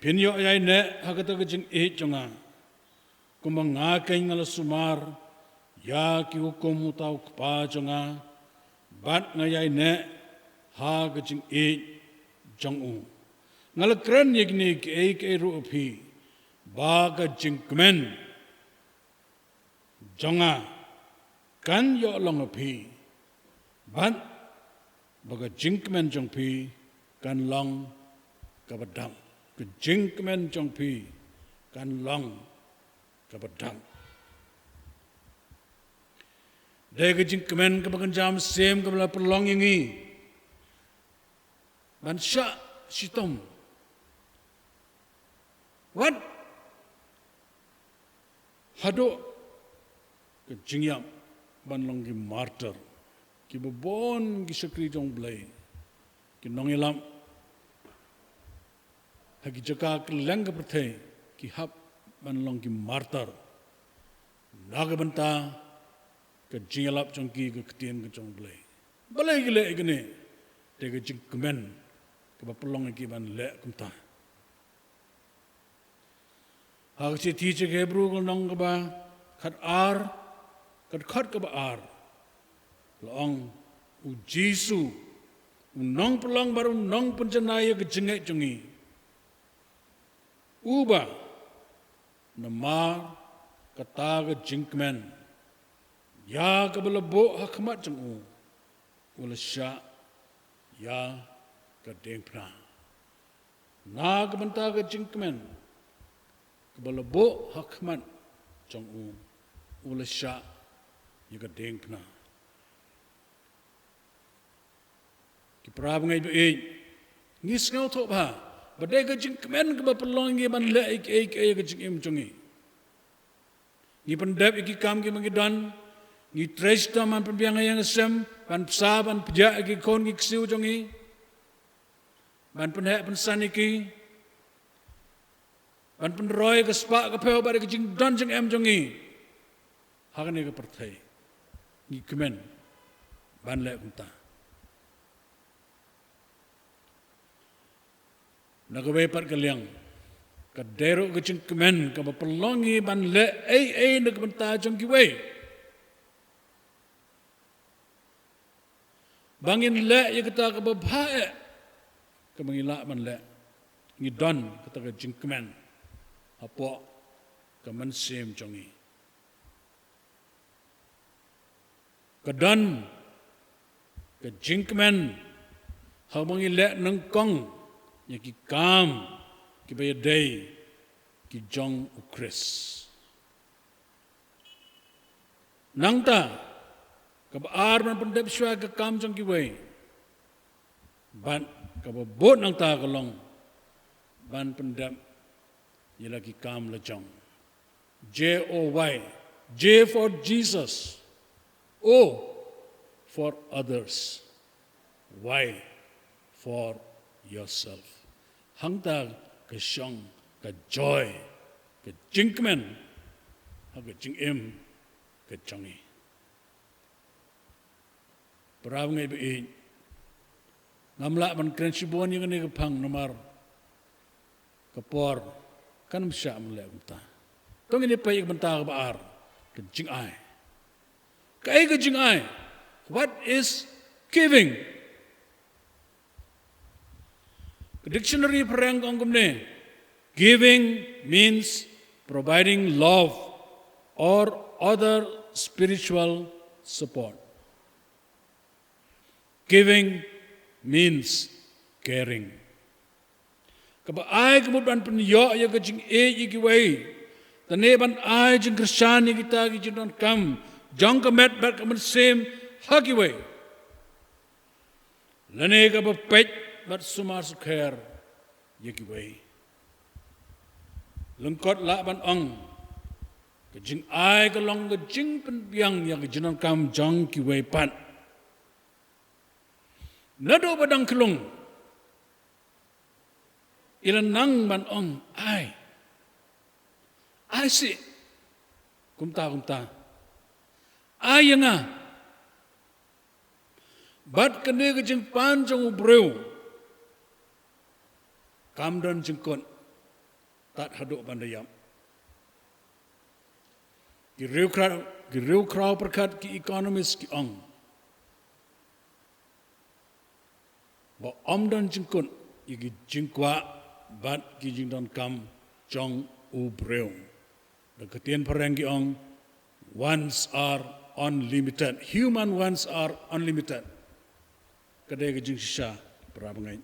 phin ïoh ïaineh ha kata ka jingïeit jong nga, kumba nga keiñ nga la sumar ïa ki hukum uta U Kpa jong nga, bad nga ïaineh ha ka jingïeit jong u. Nga la kren ïa kine kiei kiei ruh ïa phi, ba ka jingkmen jong nga kan ïoh long ha phi, bad ba ka jingkmen jong phi kan long kaba dap. Ka jingkmen jong phi kan long kaba dap. Dei ka jingkmen kaba kynja mynsiem kaba la pynlong ïa ngi ban shah shitom, wat haduh ka jingïap ban long ki martyr, kiba bun ki shakri jong U Blei, ki nongïalap ha ki jaka kylleng ka pyrthei, ki hap ban long ki martyr na ka bynta ka jingïalap jong ki, ka ktien ka jong U Blei. Balei ki leh ïa kane? Dei ka jingkmen kaba pynlong ïa ki ban leh kumta. Ha ka shithi sha ki Hebru, ka lynnong kaba khatar, ka dkhot kaba ar, la ong: U Jisu, u nongpynlong bad u nongpynjanai ïa ka jingngeit jong ngi, uba namar kata ka jingkmen ïa kaba la buh ha khmat jong u, u la shah ïa ka diengphna. Na ka bynta ka jingkmen kaba la buh ha khmat jong u, u la shah ïa ka diengphna. Ki Para bangeit ba ïeit, ngi sngewthuh bha ba dei ka jingkmen kaba pynlong ïa ngi ban leh ïa kiei kiei ha ka jingim jong ngi. Ngi pyndep ïa ki kam kiba ngi don, ngi trei shitom ban pynbiang ïa ka ïing ka sem, ban bsa ban pdiah ïa ki khun ki ksiew jong ngi, ban pynheh pynsan ïa ki, ban pynroi ka spah ka phew bad ka jingdon jingem jong ngi ha kane ka pyrthei. Ngi kmen ban leh kumta. Na kawei pat ka liang, ka dei ruh ka jingkmen kaba pynlong ïa ngi ban leh ei ei na ka bynta jong kiwei. Ba ngin leh ïa kata kaba bha eh, kaba ngi lah ban leh, ngi don kata ka jingkmen hapoh ka mynsiem jong ngi. Ka don ka jingkmen haba ngi leh nyngkong ïa ki kam kiba ïadei ki jong U Khrist. Nangta, kaba ar, ban pyndep shuwa ka kam jong kiwei. Bad kaba bud nangta ka long ban pyndep ïa la ki kam la jong. J O Y. J for Jesus. O for others. Y for yourself. Hangta ka shong ka joy, ka jingkmen ha ka jingim ka jong ngi. Para bangeit ba ïeit, ngam lah ban kren shibun ïa kane ka phang namar ka por kan ym shah ban leh kumta. To ngin ïa peit ïa ka bynta kaba ar, ka jingai. Kaei ka jingai? What is giving? Ka dictionary phareng ka ong kumne: giving means providing love or other spiritual support. Giving means caring. Kaba ai ka mut ban pynïoh ïa ka jingïeit ïa kiwei, lane ban ai jingkyrshan ïa kita ki jingdonkam jong ka met bad ka mynsiem ha kiwei, lane kaba peit bad sumar sukher ïa kiwei. Lyngkot lah ban ong, ka jingai ka long ka jingpynbiang ïa ka jingdonkam jong kiwei pat. Naduh ba dang khlung, i la nang ban ong ai, ai sih, kumta kumta, ai ïa nga. Bad kane ka jingpan jong u briew kam don jingkut tad haduh ban da ïap. Ki riewkhraw, ki riewkhraw pyrkhat, ki economist ki ong ba ym don jingkut ïa ki jingkwah bad ki jingdonkam jong u briew. Da ka ktien phareng ki ong, wants are unlimited. Human wants are unlimited. Ka dei ka jingshisha, para bangeit.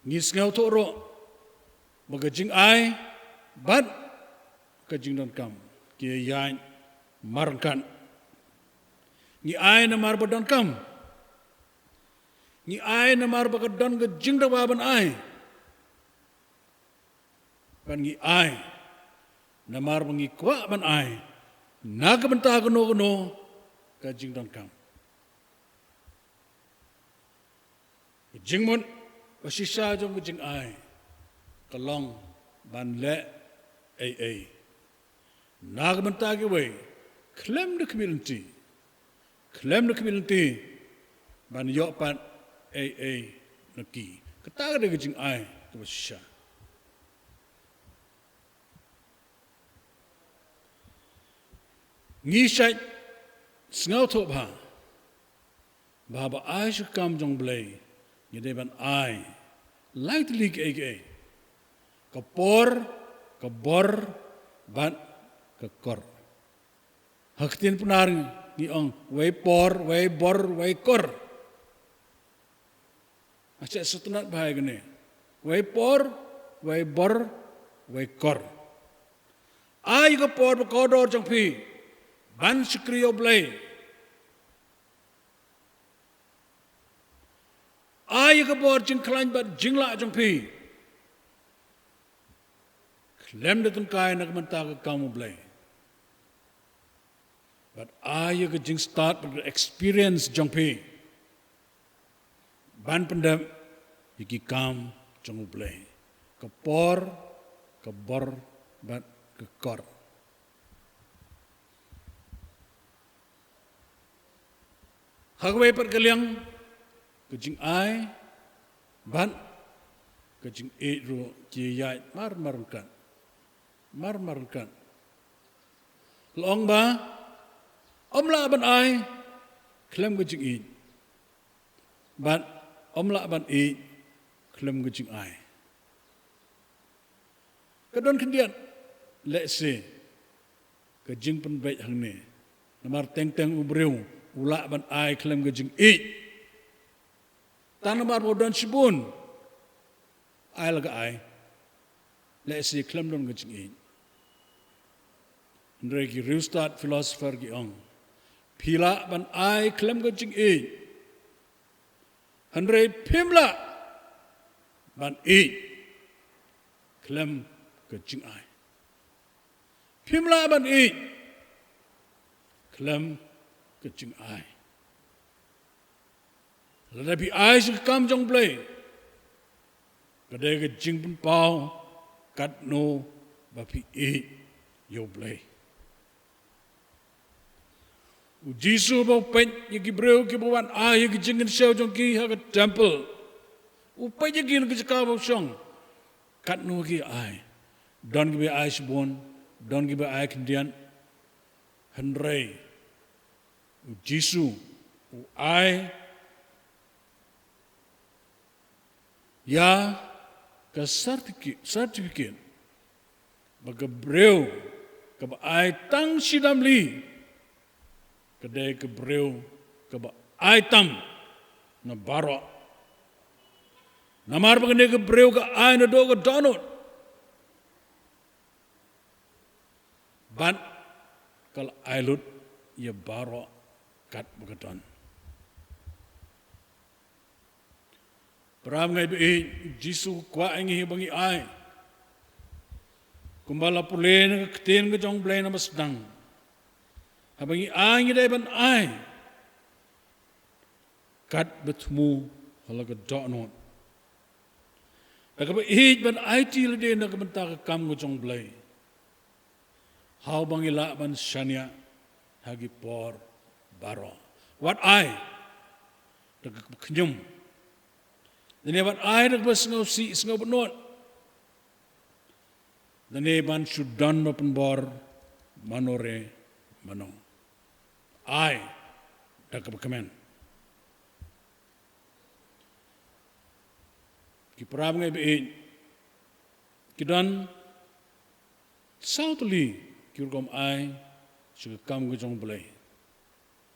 Ngi sngewthuh ruh ba ka jingai bad ka jingdonkam ki ïaid marryngkat. Ngi ai namar ba donkam. Ngi ai namar ba ka don ka jingdawa ban ai. Bad ngi ai namar ba ngi kwah ban ai na ka bynta kano kano ka jingdonkam. Ka jingmut ba shisha jong ka jingai ka long ban leh ei ei na ka bynta kiwei khlem da khmih lynti, khlem da khmih lynti ban ïoh pat ei ei na ki. Kata ka dei ka jingai kaba shisha. Ngi shait sngewthuh bha ba haba ai sha ka kam jong Blei, ngi dei ban ai lai tylli kiei kiei: ka por, ka bor bad ka kor. Ha ka ktien Pnar ngi ong wei por, wei bor, wei kor. Nga shait sngewtynnat bha ïa kane. Wei por, wei bor, wei kor. Ai ka por bad ka kordor jong phi ban shakri ïa U Blei. Ai ïa ka bor jingkhlaiñ bad jinglah jong phi khlem da tyngkai na ka bynta ka kam U Blei. Bad ai ïa ka jingstad bad ka experience jong phi ban pyndep ïa ki kam jong U Blei. Ka por, ka bor bad ka kor. Ha kawei pat ka liang, ka jingai bad ka jingïeit ruh ki ïaid mar mar ryngkat. Mar mar ryngkat. La ong ba ym lah ban ai khlem ka jingïeit. Bad ym lah ban ïeit khlem ka jingai. Ka don khyndiat, lehse, ka jingpynbeit hangne. Namar teng teng u briew u lah ban ai khlem ka jingïeit. Tang namar ba u don shibun, ai la ka ai. Lehse khlem don ka jingïeit. Hynrei ki riewstad philosopher ki ong, phi lah ban ai khlem ka jingïeit. Hynrei phim lah ban ïeit khlem ka jingai. Phim lah ban ïeit khlem ka jingai. Lada phi ai sha ka kam jong U Blei, ka dei ka jingpynpaw katno ba phi ïeit ïa U Blei. U Jisu ba u peit ïa ki briew kiba wan ai ïa ki jingkynshew jong ki ha ka temple. U peit ïa ki na ka jaka ba u shong. Katno ki ai. Don kiba ai shibun, don kiba ai khyndiat. Hynrei u Jisu u ai ïa ka certificate, certificate ba ka briew kaba ai tang shi damli, ka dei ka briew kaba ai tam na baroh. Namar ba kane ka briew ka ai naduh ka dohnud bad ka la ai lut ïa baroh katba ka don. Para bangeit ba ïeit, Jisu u kwah ïa ngi ba ngi ai. Kumba la pule na ka ktien ka jong U Blei na ba sdang. Haba ngi ai ngi dei ban ai katba thmu ha la ka dohnud. Da kaba ïeit ban aiti lade na ka bynta ka kam ka jong U Blei. Haba ngi lah ban shaniah ha ki por baroh. Wat ai da kaba khñium. Lane wat ai da kaba sngewsih sngewbynnud. Lane ban shu don ba pynbor mano re mano. Ai da kaba kmen. Ki para bangeit ba ïeit, ki don saw tylli ki rukom ai sha ka kam ka jong U Blei.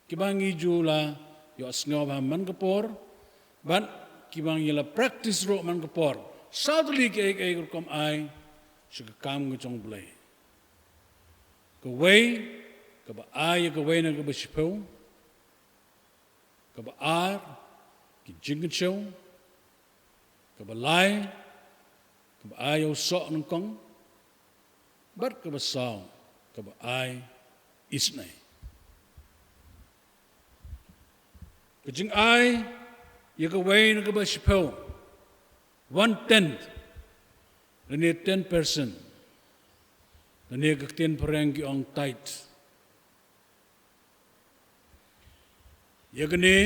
Kiba ngi ju la ïohsngew bha man ka por, bad kiba ngi la practice ruh man ka por. Saw tylli kiei kiei ki rukom ai sha ka kam ka jong U Blei. Kawei, kaba ai ïa kawei na kaba shiphew. Kaba ar, ki jingkynshew. Kaba lai, kaba ai ïa u soh nyngkong. Bad kaba saw, kaba ai isynei. Ka jingai ïa kawei na kaba shiphew, one tenth, lane ten percent, lane ka ktien phareng ki ong tithe. Ïa kane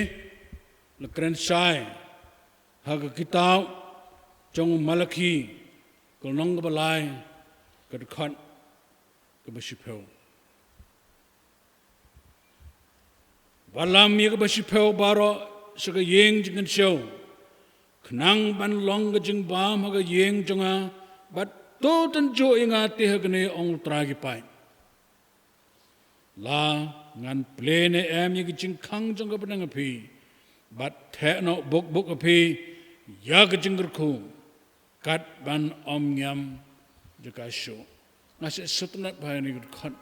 la kren shai ha ka kitab jong u Malakhi, ka lynnong kaba lai, ka dkhot kaba shiphew. Wallam ïa kaba shiphew baroh sha ka ïing jingkynshew, khnang ban long ka jingbam ha ka ïing jong nga, bad to tynjuh ïa nga te ha kane, ong u Trai ki paid. La ngan plie ne em ïa ka jingkhang jong ka bneng ha phi, bad theh noh buk buk ha phi ïa ka jingkyrkhu, kat ban ym ngiam jaka shuh. Nga sngewtynnat bha ïa kane ka dkhot.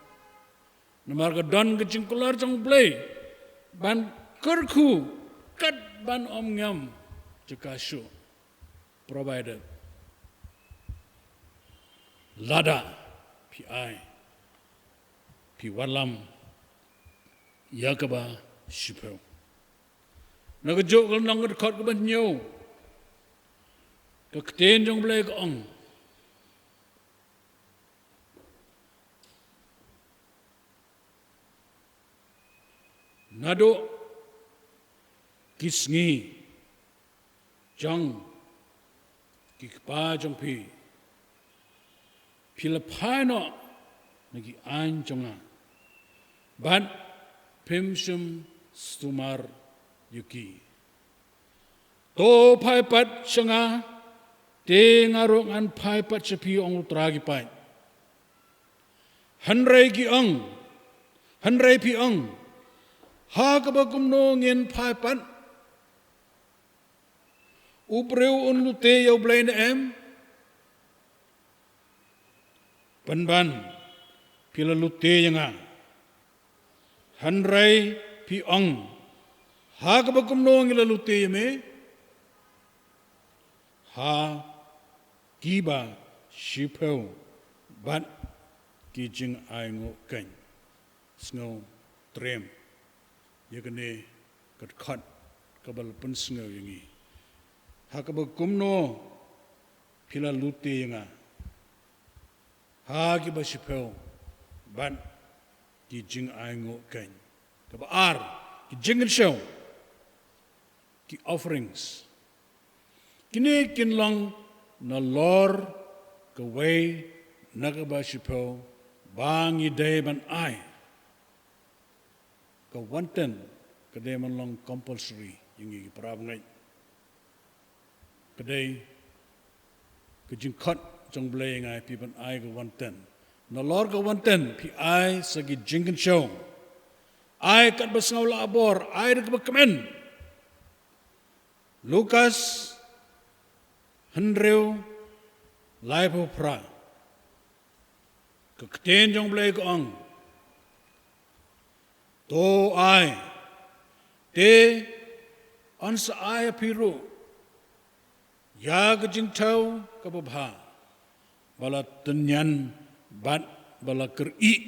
Namar ka don ka jingkular jong U Blei ban kyrkhu kat ban ym ngiam Jaka shuh, provided, lada phi ai, phi wallam ïa kaba shiphew. Na ka juk ka lynnong ka dkhot kaba hynñiew, ka ktien jong Blei ka ong, naduh ki sngi jong ki kpa jong phi, phi la phai noh na ki aiñ jong nga, bad phim shym sumar ïa ki. To phai pat sha nga, te nga ruh ngan phai pat sha phi, ong U Trai ki paid. Hynrei ki ong, hynrei phi ong, ha kaba kumno ngin phai pat? U briew un lute ïa U Blei ne em? Pynban phi la lute ïa nga. Hynrei phi ong, ha kaba kumno ngi la lute ïa me? Ha kiba shiphew bad ki jingainguh keiñ. Sngew triem ïa kane ka dkhot kaba la pynsngew ïa ngi. Ha kaba kumno phi la lute ïa nga? Ha kiba shiphew bad ki jingainguh keiñ. Kaba ar, ki jingkynshew, ki offerings. Kine kin long nalor kawei na kaba shiphew ba ngi dei ban ai. Ka wanten ka dei ban long compulsory ïa ngi ki para bangeit. Ka dei ka jingkhot jong Blei ïa ngi, phi ban ai ka wanten. Nalor ka wanten phi ai sa ki jingkynshew. Ai katba sngewlah bor, ai da kaba kmen. Lukas hynriew, laiphew phra. Ka ktien jong Blei ka ong, to ai, te yn sa ai ha phi ruh ïa ka jingthew kaba bha, ba la tynñian bad ba la kyrieh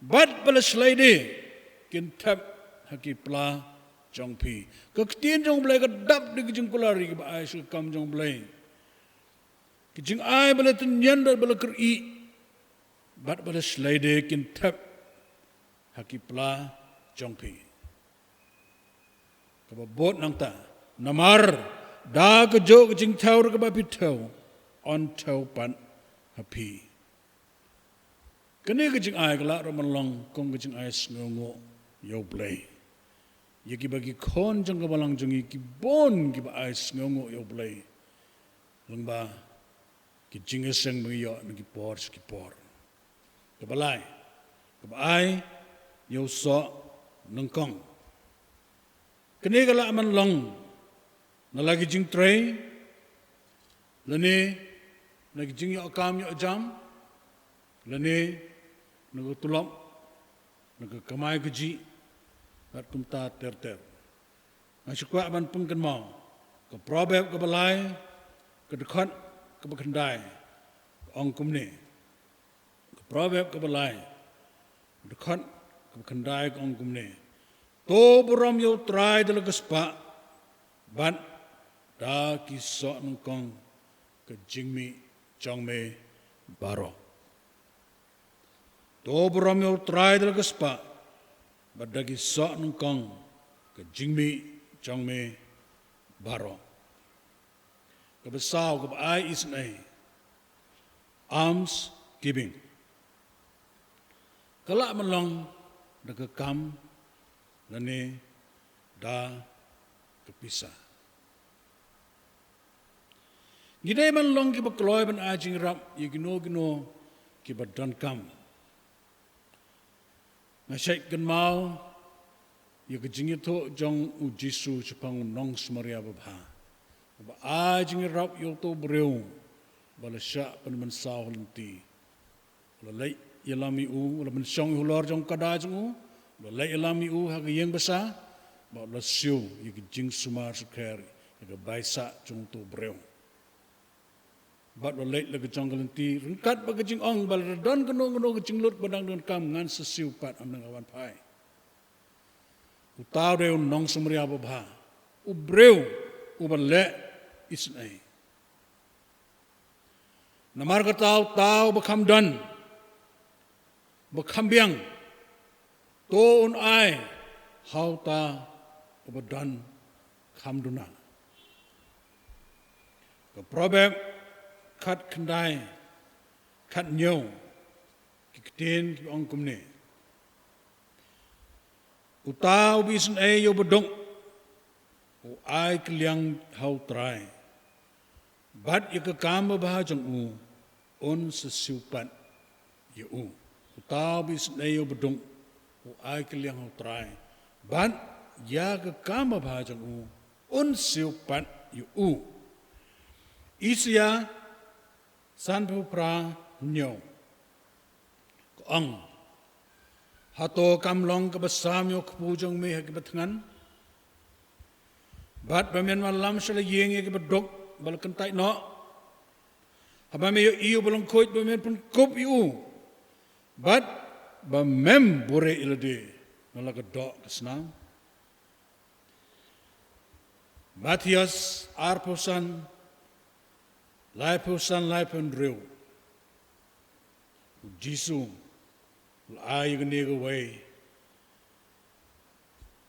bad ba la shlei de, kin thep ha ki pla jong phi. Ka ktien jong Blei ka dap da ki jingkular ïa kiba ai sha ka kam jong Blei. Ki jingai ba la tynñian bad ba la kyrieh bad ba la shlei de kin thep ha ki pla jong phi. Kaba bud nangta, namar da kajuh ka jingthew ruh kaba phi thew, yn thew pat ha phi. Kane ka jingai ka lah ruh ban long kum ka jingai sngewnguh ïa U Blei ïa kiba ki khun jong ka balang jong ngi, ki bun kiba ai sngewnguh ïa U Blei lyngba ki jingïaseng ba ngi ïoh na ki por sha ki por. Kaba lai, kaba ai ïa u soh nyngkong. Kane ka lah ban long na la ki jingtrei, lane na ki jingïoh kam ïoh jam, lane na ka tulop, na ka kamai kajih, bad kumta ter ter. Nga shu kwah ban pynkynmaw ka Proverb kaba lai, ka dkhot kaba khyndai, ka ong kumne. Ka Proverb kaba lai, dkhot kaba khyndai, ka ong kumne: To burom ïa U Trai da la ka spah, bad da ki soh nyngkong ka jingmih jong me baroh. To burom ïa U Trai da la ka spah, bad da ki soh nyngkong ka jingmih jong me baroh. Kaba saw, kaba ai isynei, alms giving. Ka lah ban long da ka kam lane da ka pisa. Ngi dei ban long kiba kloi ban ai jingïarap ïa kino kino kiba donkam. Nga shait kynmaw ïa ka jingïathuh jong U Jisu shaphang u nong Samaria babha, ba ai jingïarap ïa uto u briew ba la shah pynmynsaw ha lynti. U la leit ïalam ïa u, u la pynshong ïa u halor jong ka da jong u, u la leit ïalam ïa u ha ka ïing basa, bad u la siew ïa ka jingsumar sukher Ka bai sah jong uto u briew. Bad u la leit la ka jong ka lynti ryngkat bad ka jingong ba lada don kano kano ka jinglut ba dang donkam ngan sa siew pat ynda nga wan phai. Uta u dei u nong Samaria babha, u briew uba leh isynei. Namar kata uta uba kham don, uba kham biang, to un ai ha uta uba don kham duna. Ka Proverb khatkhyndai, khathynñiew, ki ktien ki ong kumne: Uta uba isynei ïa u baduk u ai kylliang ha u Trai, bad ïa ka kam babha jong u un sa siew pat ïa u. Uta uba isynei ïa u baduk u ai kylliang ha u Trai, bad ïa ka kam babha jong u un siew pat ïa u. Isaïah sanphew phra, hynñiew, ka ong: Hato kam long kaba sam ïa u kpu jong me ha kiba thngan, bad ba men wallam sha la ïing ïa ki baduk ba la kyntait noh? Haba me ïohi u ba lyngkhuid ba men pynkup ïa u, bad ba mem buhrieh ïa lade na la ka doh ka snam. Mathaios arphew san, laiphew san, laiphew hynriew. U Jisu u la ai ïa kane kawei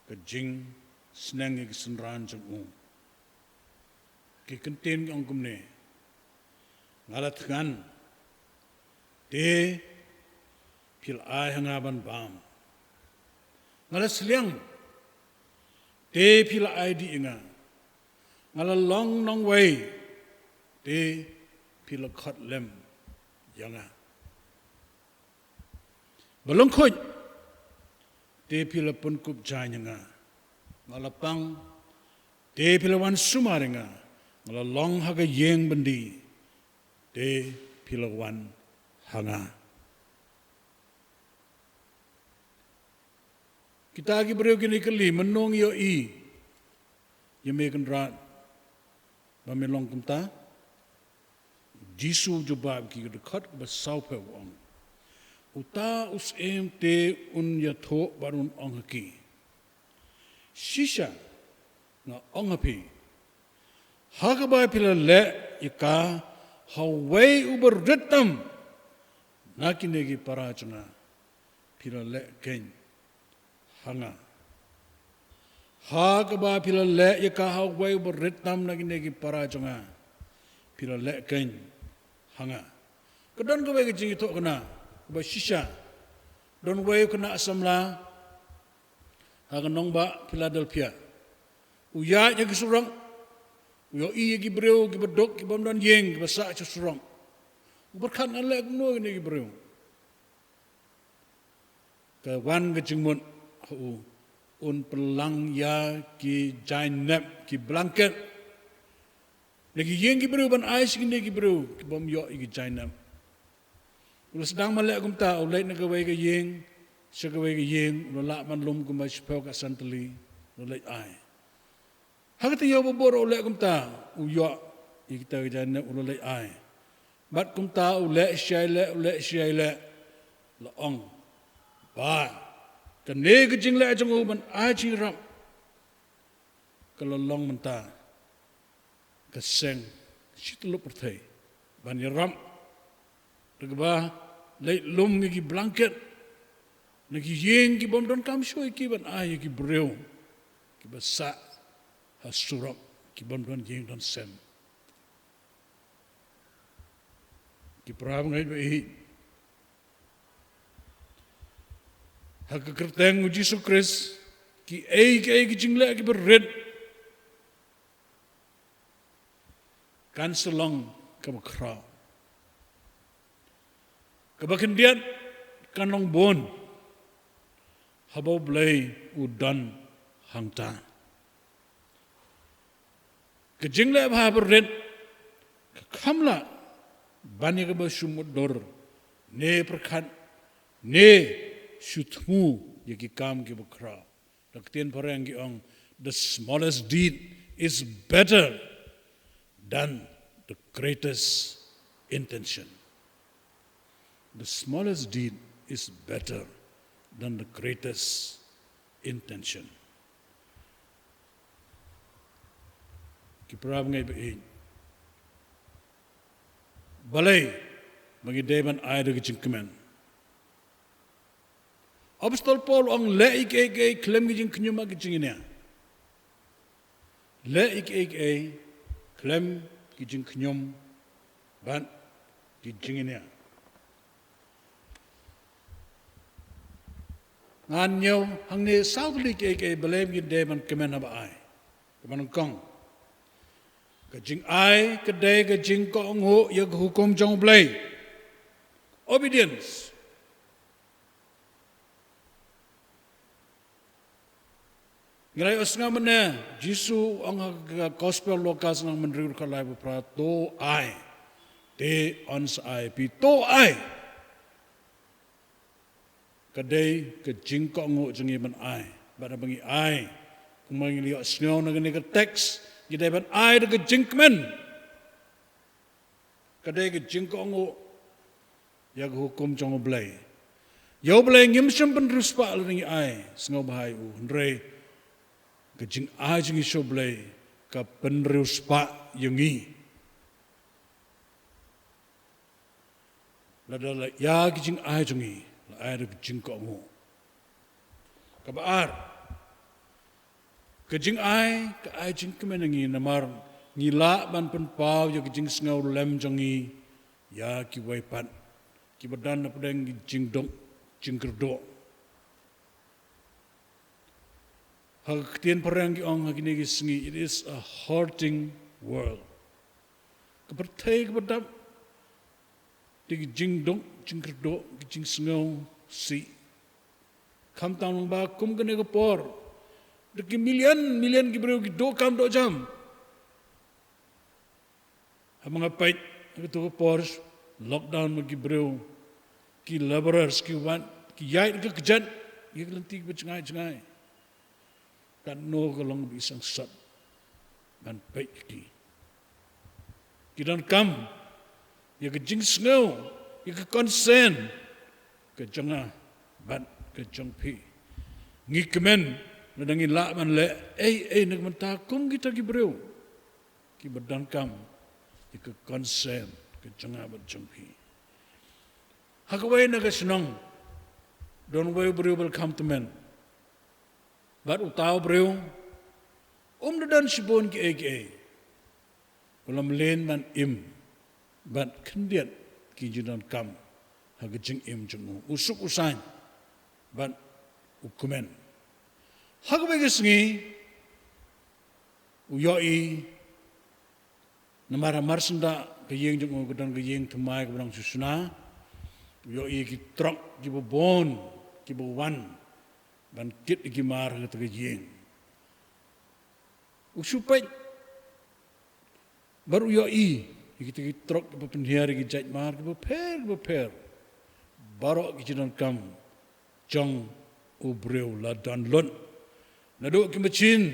ka jingsneng ïa ki synran jong u. Ki kyntien ki ong kumne: Nga la thngan, te phi la ai ha nga ban bam. Nga la sliang, te phi la ai dih ïa nga. Nga la long nongwei, te phi la khot lem ïa nga. Ba lyngkhuid, te phi la pynkup jaiñ ïa nga. Nga la pang, te phi la wan sumar ïa nga. Nga la long ha ka ïing byndi, te phi la wan ha nga. Kita ki briew kin ïa kylli, mynno ngi ïohi ïa me Kynrad ba me long kumta? Jisu u jubab ki, ka dkhot ba sawphew, u ong: Uta u syiem te un ïathuh bad un ong ha ki: Shisha nga ong ha phi, ha kaba phi la leh ïa ka ha uwei uba rit tam na kine ki para jong nga, phi la leh keiñ ha nga. Ha kaba phi la leh ïa ka ha uwei uba rit tam na kine ki para jong nga, phi la leh keiñ ha nga. Ka don kawei ka jingïathuhkhana kaba shisha. Don uwei u khynnah samla ha ka nongbah Philadelphia. U ïaid ha ki surok, u ïohi ïa ki briew kiba duk, ki bym don ïing, kiba sah sha surok. U pyrkhat, ngan leh kumno ïa kine ki briew? Ka wan ka jingmut ha u, un pynlang ïa ki jaiñnep, ki blanket na ki ïing ki briew ban ai sha kine ki briew ki bym ïoh ïa ki jaiñnep. U la sdang ban leh kumta, u leit na kawei ka ïing sha kawei ka ïing, u la lah ban lum kumba shiphew ka san tylli, u la leit ai. Ha ka taïew ba bud u leh kumta, u ïoh ïa kita ki jaiñnep, u la leit ai. Bad kumta u leh shi leh, u leh shi leh, la ong ba kane ka jingleh jong u ban ai jingïarap ka la long mynta ka seng shi tyllup pyrthei ban ïarap. Te kaba leit lum ïa ki blanket na ki ïing ki bym don kam shuh ïa ki ban ai ïa ki briew kiba sah ha surok, ki bym don ïing don sem. Ki para bangeit ba ïeit, ha ka kyrteng u Jisu Khrist, kiei kiei ki jingleh kiba rit kan sa long kaba khraw. Kaba khyndiat kan long bun haba U Blei u don hangta. Ka jingleh bha ba rit ka kham lah ban ïa kaba shu mutdur ne pyrkhat ne shu thmu ïa ki kam kiba khraw. Da ka ktien phareng ki ong, the smallest deed is better than the greatest intention. The smallest deed is better than the greatest intention. Ki para bangeit ba ïeit, balei ba ngi dei ban ai da ka jingkmen? Apostol Paul u ong, leh ïa kiei kiei khlem ki jingkhñium bad ki jingïania. Leh ïa kiei kiei khlem ki jingkhñium bad ki jingïania. Ngan ñiew hangne saw tylli kiei kiei balei ba ngi dei ban kmen haba ai. Kaba nyngkong, ka jingai ka dei ka jingkohnguh ïa ka hukum jong U Blei. Obedience. Ngi la ïohsngew mynne, Jisu u ong ha ka Gospel Lukas lynnong hynriew dkhot lai ba phra, to ai. Te yn sa ai ïa phi, to ai. Ka dei ka jingkohnguh jong ngi ban ai. Bad haba ngi ai, kumba ngi la ïohsngew na kane ka text, ngi dei ban ai da ka jingkmen. Ka dei ka jingkohnguh ïa ka hukum jong U Blei. Ïa U Blei ngim shym pynriewspah lada ngi ai sngewbha ïa u, hynrei ka jingai jong ngi sha U Blei ka pynriewspah ïa ngi. Lada la ïa ka jingai jong ngi la ai da ka jingkohnguh. Kaba ar, ka jingai ka ai jingkmen ïa ngi namar ngi lah ban pynpaw ïa ka jingsngew lem jong ngi ïa kiwei pat kiba don hapdeng ki jingduk jingkyrduh. Ha ka ktien phareng ki ong ha kine ki sngi, it is a hurting world. Ka pyrthei kaba dap da ki jingduk jingkyrduh, ki jingsngew sih. Khamtam lyngba kum kane ka por, da ki million million ki briew ki duh kam duh jam. Haba nga peit ha kato ka por lockdown, ma ki briew, ki labourers, ki wan, ki ïaid ka kjat ïa ka lynti kaba jngai jngai. Katno ka long ba i sangsot ban peit ïa ki. Ki donkam ïa ka jingsngew, ïa ka consent ka jong nga bad ka jong phi. Ngi kmen lada ngi lah ban leh ei ei na ka bynta kum kita ki briew kiba donkam ïa ka consent ka jong nga bad jong phi. Ha kawei na ka shnong don uwei u briew ba la kham tymmen. Bad uta u briew um da don shibun kiei kiei. U la mlien ban im bad khyndiat ki jingdonkam ha ka jingim jong u. U suk u saiñ bad u kmen. Ha kawei ka sngi u ïohi, namar ha marsyndah ka ïing jong u ka don ka ïing thymmai kaba dang shu shna. U ïohi ki trok kiba bun kiba wan ban kit ïa ki mar ha kata ka ïing. U shu peit bad u ïohi ïa kita ki trok kiba pynhiar ïa ki jait mar kiba pher kiba pher. Baroh ki jingdonkam jong u briew la don lut. Naduh ki machine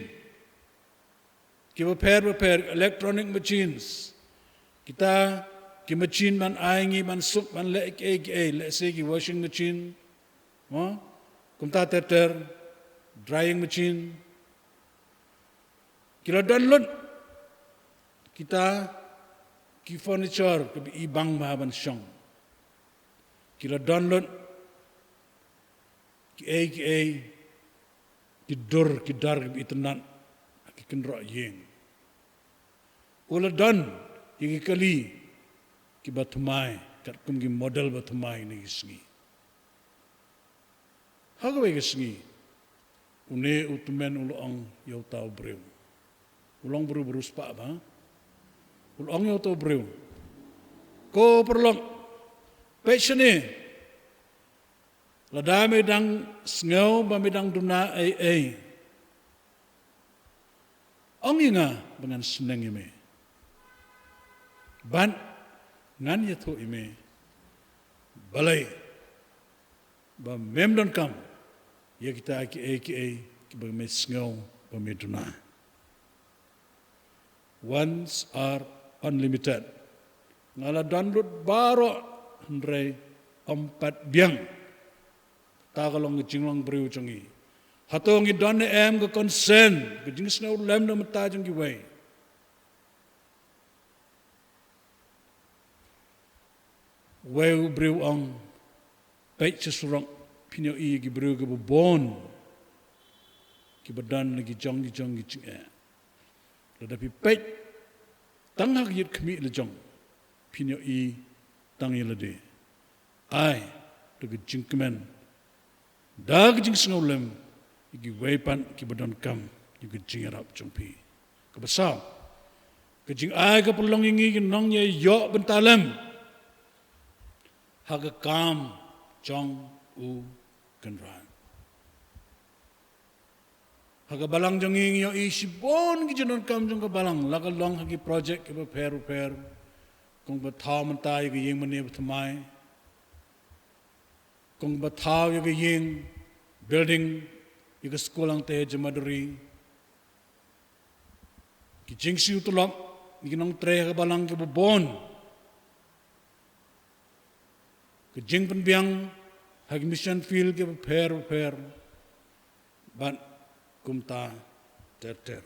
kiba pher ba pher, electronic machines. Kita ki machine ban ai ngi ban suk ban leh kiei kiei, lehse ki washing machine, mo? Kumta ter ter, drying machine. Ki la don lut kita ki furniture kiba i bang bha ban shong. Ki la don lut kiei kiei, ki dur ki dar kiba itynnad ha ki kynroh ïing. U la don ïa ki kali kiba thymmai katkum ki model ba thymmai kine ki sngi. Ha kawei ka sngi une u tymmen u la ong ïa uta u briew. U long briew ba riewspah bha. U la ong ïa uta u briew, ko paralok, peit shane. Lada me dang sngew ba me dang duna ei ei, ong ïa nga ba ngan sneng ïa me. Bad ngan ïathuh ïa me balei ba mem donkam ïa kita kiei kiei kiba me sngew ba me duna. Wants are unlimited. Nga la don lut baroh, hynrei ym pat biang. Ta ka long ka jinglong briew jong ngi. Hato ngi don ne em ka concern, ka jingsngewlem na bynta jong kiwei? Wei u briew u ong, peit sha surok, phin ïohi ki briew kiba bun, kiba don la ki jong ki jong ki jingeh. Lada phi peit tang ha ka ïit khmih la jong, phin ïohi tang ïa lade. Ai, da ka jingkmen, da ka jingsngewlem ïa kiwei pat kiba donkam ïa ka jingïarap jong phi. Kaba saw, ka jingai ka pynlong ïa ngi ki nongïaïoh bynta lem ha ka kam jong U Kynrad. Ha ka balang jong ngi, ngi ïohi shibun ki jingdonkam jong ka balang, la ka long ha ki project kiba pher pher. Kong ba thaw mynta ïa ka ïing mane ba thymmai, kong ba thaw ïa ka ïing, building, ïa ka skul hangta ha Jamadri. Ki jingsiew tulop ïa ki nongtrei ha ka balang kiba bun. Ka jingpynbiang ha ki mission field kiba pher pher. Bad kumta ter ter.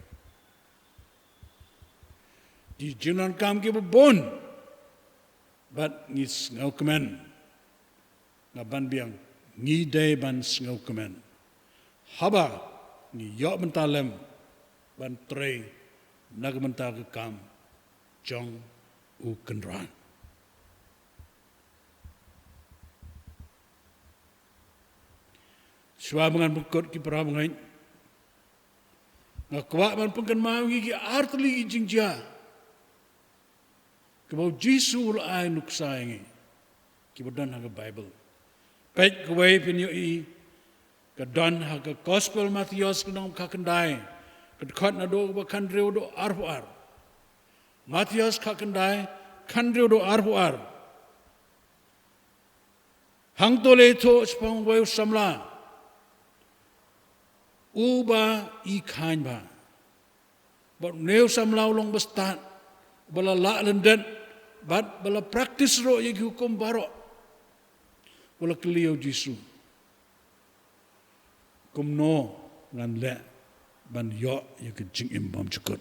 Ki jingdonkam kiba bun. Bad ngi sngewkmen. Nga ban biang, ngi dei ban sngewkmen. Haba ngi ïoh bynta lem ban trei na ka bynta ka kam jong U Kynrad. Shuwa ba ngan pynkut, ki para bangeit, nga kwah ban pynkynmaw ïa ngi ki artylli ki jingjia kiba U Jisu u la ai nuksa ïa ngi, kiba don ha ka Baibl. Peit kawei, phin ïohi, ka don ha ka Gospel Mathaios, ka lynnong khatkhyndai, ka dkhot naduh kaba khathynriew haduh arphew ar. Mathaios khatkhyndai, khathynriew haduh arphew ar. Hangto la ïathuh shaphang uwei u samla uba i khaiñ bha. Bad une u samla u long ba stad, ba la lah lyndet, bad ba la practice ruh ïa ki hukum baroh. U la kylli ïa U Jisu, kumno ngan leh ban ïoh ïa ka jingim bymjukut?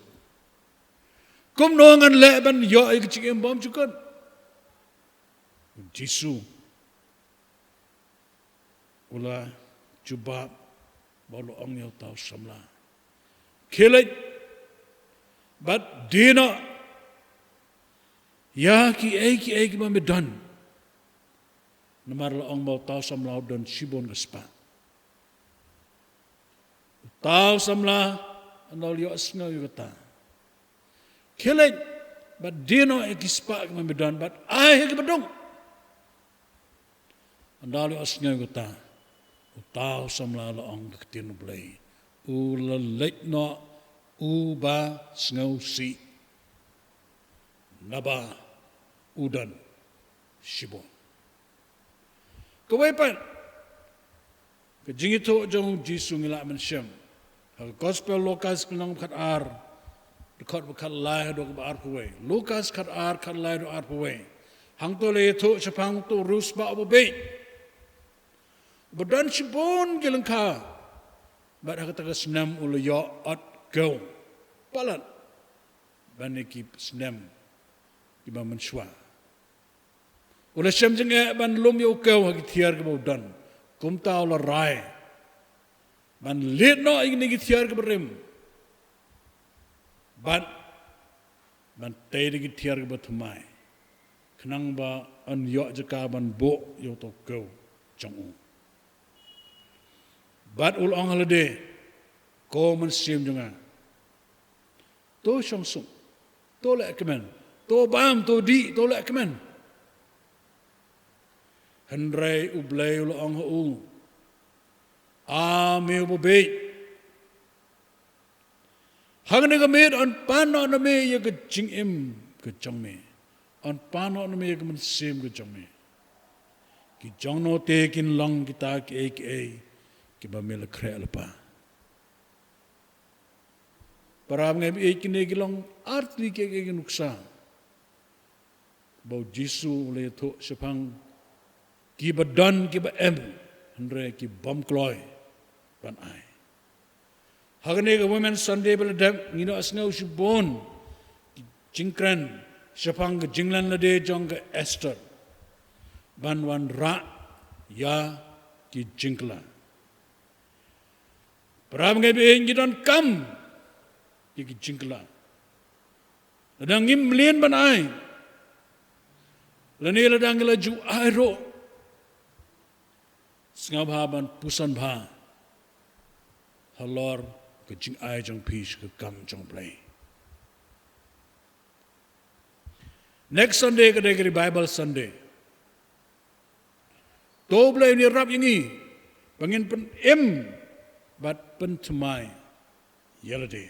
Kumno ngan leh ban ïoh ïa ka jingim bymjukut? U Jisu u la jubab bad u la ong ïa uta u samla, khie leit bad die noh ïa kiei kiei kiba me don. Namar la ong ba uta u samla u don shibun ka spah. Uta u samla, ynda u la ïohsngew ïa kata, khie leit bad die noh ïa ki spah kiba me don bad ai ha kiba duk. Ynda u la ïohsngew ïa kata, uta u samla la ong ka ktien U Blei, u la leit noh uba sngewsih, naba u don shibun. Kawei pat, ka jingïathuh jong U Jisu ngi lah ban shem ha ka Gospel Lukas, ka lynnong khatar, dkhot ba khatlai haduh kaba arphew wei. Lukas khatar, khatlai haduh arphew wei. Hangto la ïathuh shaphang uto u riewspah uba bieit, uba don shibun ki lyngkha. Bad ha kata ka snem u la ïoh ot kew palat ban ïa ki snem kiba mynshuwa. U la shem jingeh ban lum ïa u kew ha ki thiar kiba u don. Kumta u la rai ban leit noh ïa kine ki thiar kiba rim bad ban tei da ki thiar kiba thymmai, khnang ba un ïoh jaka ban buh ïa uto u kew jong u. Bad u la ong ha lade, ko mynsiem jong nga, to shong suk, to leh kmen, to bam, to dih, to leh kmen. Hynrei U Blei u la ong ha u, a me uba bieit, hangne ka miet yn pan noh na me ïa ka jingim ka jong me, yn pan noh na me ïa ka mynsiem ka jong me. Ki jong no te kin long kita kiei kiei kiba me la khreh lypa? Para bangeit, kine ki long artylli ki, ki, ki nuksa ba u Jisu u la ïathuh shaphang kiba don kiba em, hynrei ki bym kloi ban ai. Ha kane ka Women's Sunday ba la dep, ngi ïohsngew shibun ki jingkren shaphang ka jinglen lade jong ka Esther ban wanrah ïa ki jingkylla. Para bangeit, ngi donkam ïa ki jingkylla. Lada ngim mlien ban ai, lane lada ngi la ju ai ruh, sngewbha ban puson bha halor ka jingai jong phi sha ka kam jong U Blei. Next Sunday ka dei ka Revival Sunday. To U Blei un ïarap ïa ngi ba ngin pynim bad pynthymmai ïa lade.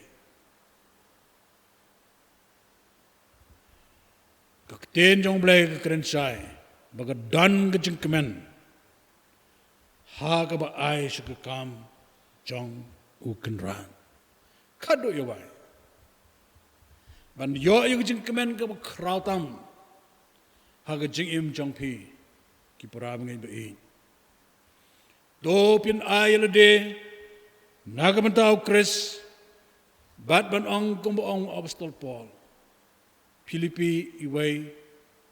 Ka ktien jong U Blei ka kren shai ba ka don ka jingkmen ha kaba ai sha ka kam jong U Kynrad. Khadduh ïa wai ban ïoh ïa ka jingkmen kaba khraw tam ha ka jingim jong phi, ki para bangeit ba ïeit. To phin ai ïa lade na ka bynta U Khrist, bad ban ong kumba ong u Apostol Paul. Philippi wei,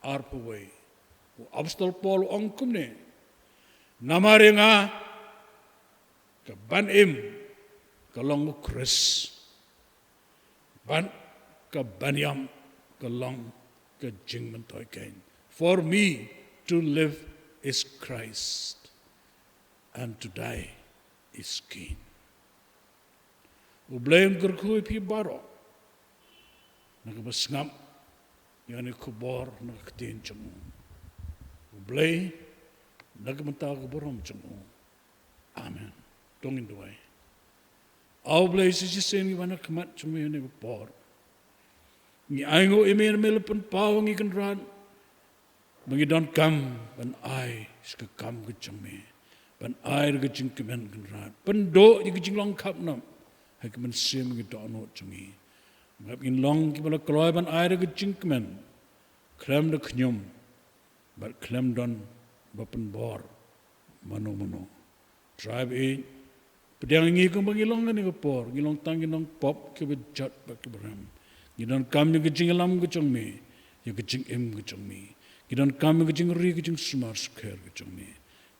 arphew wei. U Apostol Paul u ong kumne: Namar ïa nga, ka ban im ka long U Khrist, bad ka ban ïap ka long ka jingmyntoi keiñ. For me to live is Christ, and to die is gain. U Blei un kyrkhu ïa phi baroh na kaba sngap ïa kane ka khubor na ka ktien jong u. U Blei na ka bynta ka burom jong u. Amen. To ngin duwai. A U Blei, sa shisien ngi wan ha khmat jong me ha kane ka por. Ngi ainguh ïa me, me la pynpaw ïa ngi Kynrad ba ngi donkam ban ai sha ka kam ka jong me, ban ai da ka jingkmen Kynrad, pynduh ïa ka jinglong khapnop ha ka mynsiem, ka dohnud jong ngi. Ngap ngin long kiba la kloi ban ai da ka jingkmen, khlem da khñium bad khlem don ba pynbor mano mano. Trai ba ïeit, pdiang ïa ngi kumba ngi long ha kane ka por, ngi long tang ki nongpop kiba jot bad kiba rem. Ngi donkam ïa ka jingïalam ka jong me, ïa ka jingim ka jong me. Ngi donkam ïa ka jingri, ka jingsumar sukher ka jong me.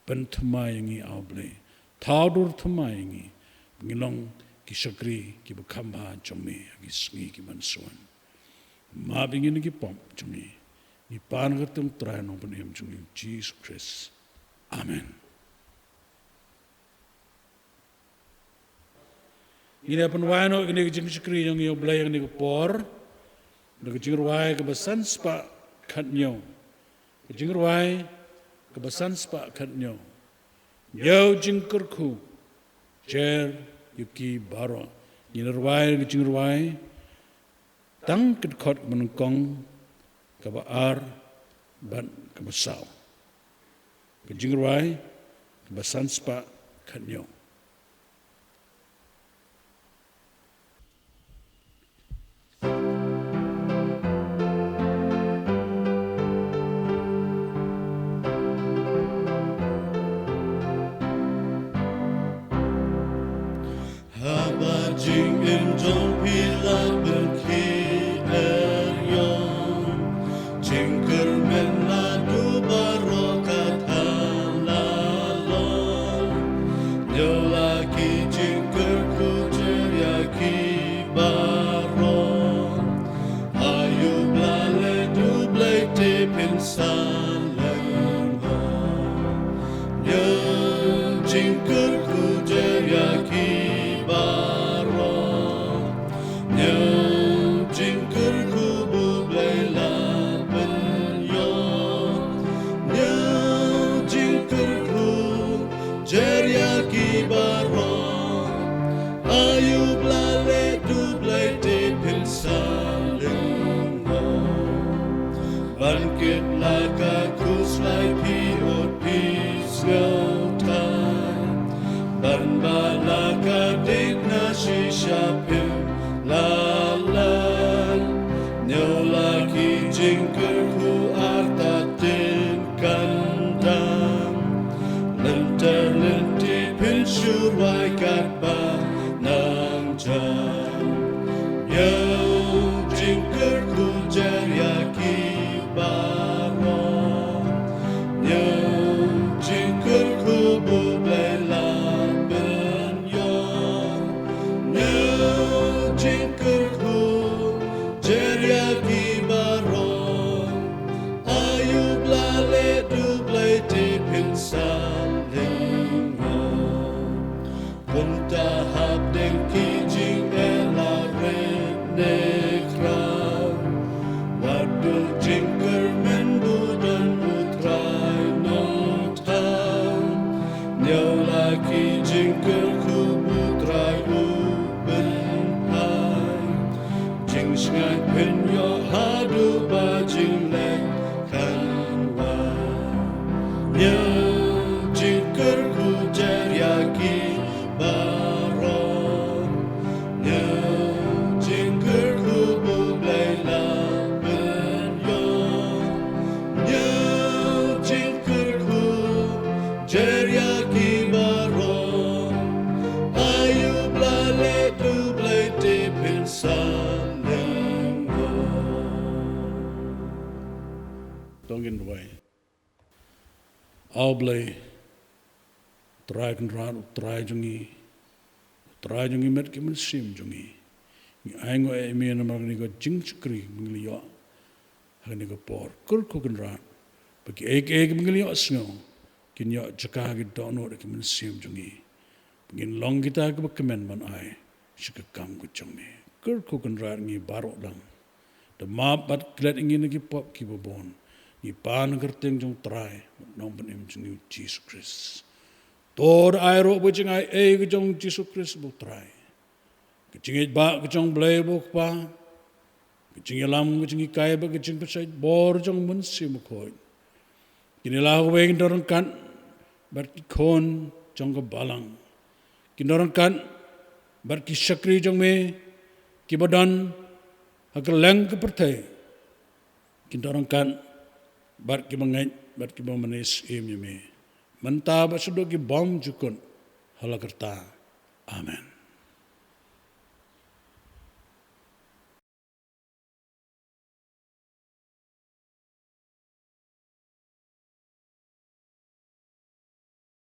Pynthymmai ïa ngi, A U Blei. Thaw dur thymmai ïa ngi. Ngi long ki shakri kiba kham bha jong me ha ki sngi ki ban sa wan. Map ïa ngi na ki pop jong ngi. Ngi pan ha ka kyrteng U Trai Nongpynim jong ngi, Jisu Khrist. Amen. Ngin ïa pynwai noh kane ka jingshakri jong ngi ïa U Blei ha kane ka por da ka jingrwai kaba san spah khathynñiew. Ka jingrwai kaba san spah khathynñiew. Ïa u jingkyrkhu jer ïa ki baroh. Ngin ïa rwai ka jingrwai tang ka dkhot kaba nyngkong, kaba ar bad kaba saw. Ka jingrwai kaba san spah khathynñiew. Haba jingim jong phi la pynkhih ïa u, jingkyrmen naduh baroh kata la long. Ñiew la ki jingkyrkhu jer ïa ki baroh. Aïu ba la leh U Blei te phin sa lyngngoh. Ñiew jingkyrkhu jer ïa ki baroh. Ñiew jingkyrkhu ba U Blei la pynïoh. Ñiew jingkyrkhu jer ïa ki baroh. Aïu ba la leh U Blei te phin sa lyngngoh. Ban kit la ka khuslai phi ud phi sngewthuh. Ban bah la ka dei na shisha phim lah lait. Sngewbha phin ïoh haduh ba jingleh kan wan. Ñiew jingkyrkhu jer ïa ki baroh. Ñiew jingkyrkhu ba U Blei la pynïoh. Ñiew jingkyrkhu jer ïa ki baroh. Ayu ba la leh U Blei te phin sa lyngngoh. To ngin duwai. A Blei, Trai Kynrad, Trai jong ngi, Trai jong ngi met ki mynsiem jong ngi. Ngi ainguh ïa me namar kane ka jingshakri ba ngi la ïoh ha kane ka por. Kyrkhu Kynrad ba kiei kiei kiba ngi la ïohsngew kin ïoh jaka ha ki dohnud ki mynsiem jong ngi, ba ngin long kita kiba kmen ban ai sha ka kam ka jong me. Kyrkhu Kynrad, ngi baroh dang da map bad klet ïa ngi na ki pop kiba bun. Ngi pan ha ka kyrteng jong U Trai bad U Nongpynim jong ngi U Jisu Khrist. To da ai ruh ba ka jingai ei ka jong U Jisu Khrist ba U Trai, ka jingïeit ba ka jong U Blei ba U Kpa, ka jingïalam, ka jinghikai bad ka jingpynshait bor jong U Mynsiem Bakhuid kin ïa la kawei, kin don ryngkat bad ki khun jong ka balang, kin don ryngkat bad ki shakri jong me kiba don ha kylleng ka pyrthei, kin don ryngkat bad kiba ngeit bad kiba mane syiem ïa me mynta bad shaduh ki bymjukut. Ha la karta. Amen.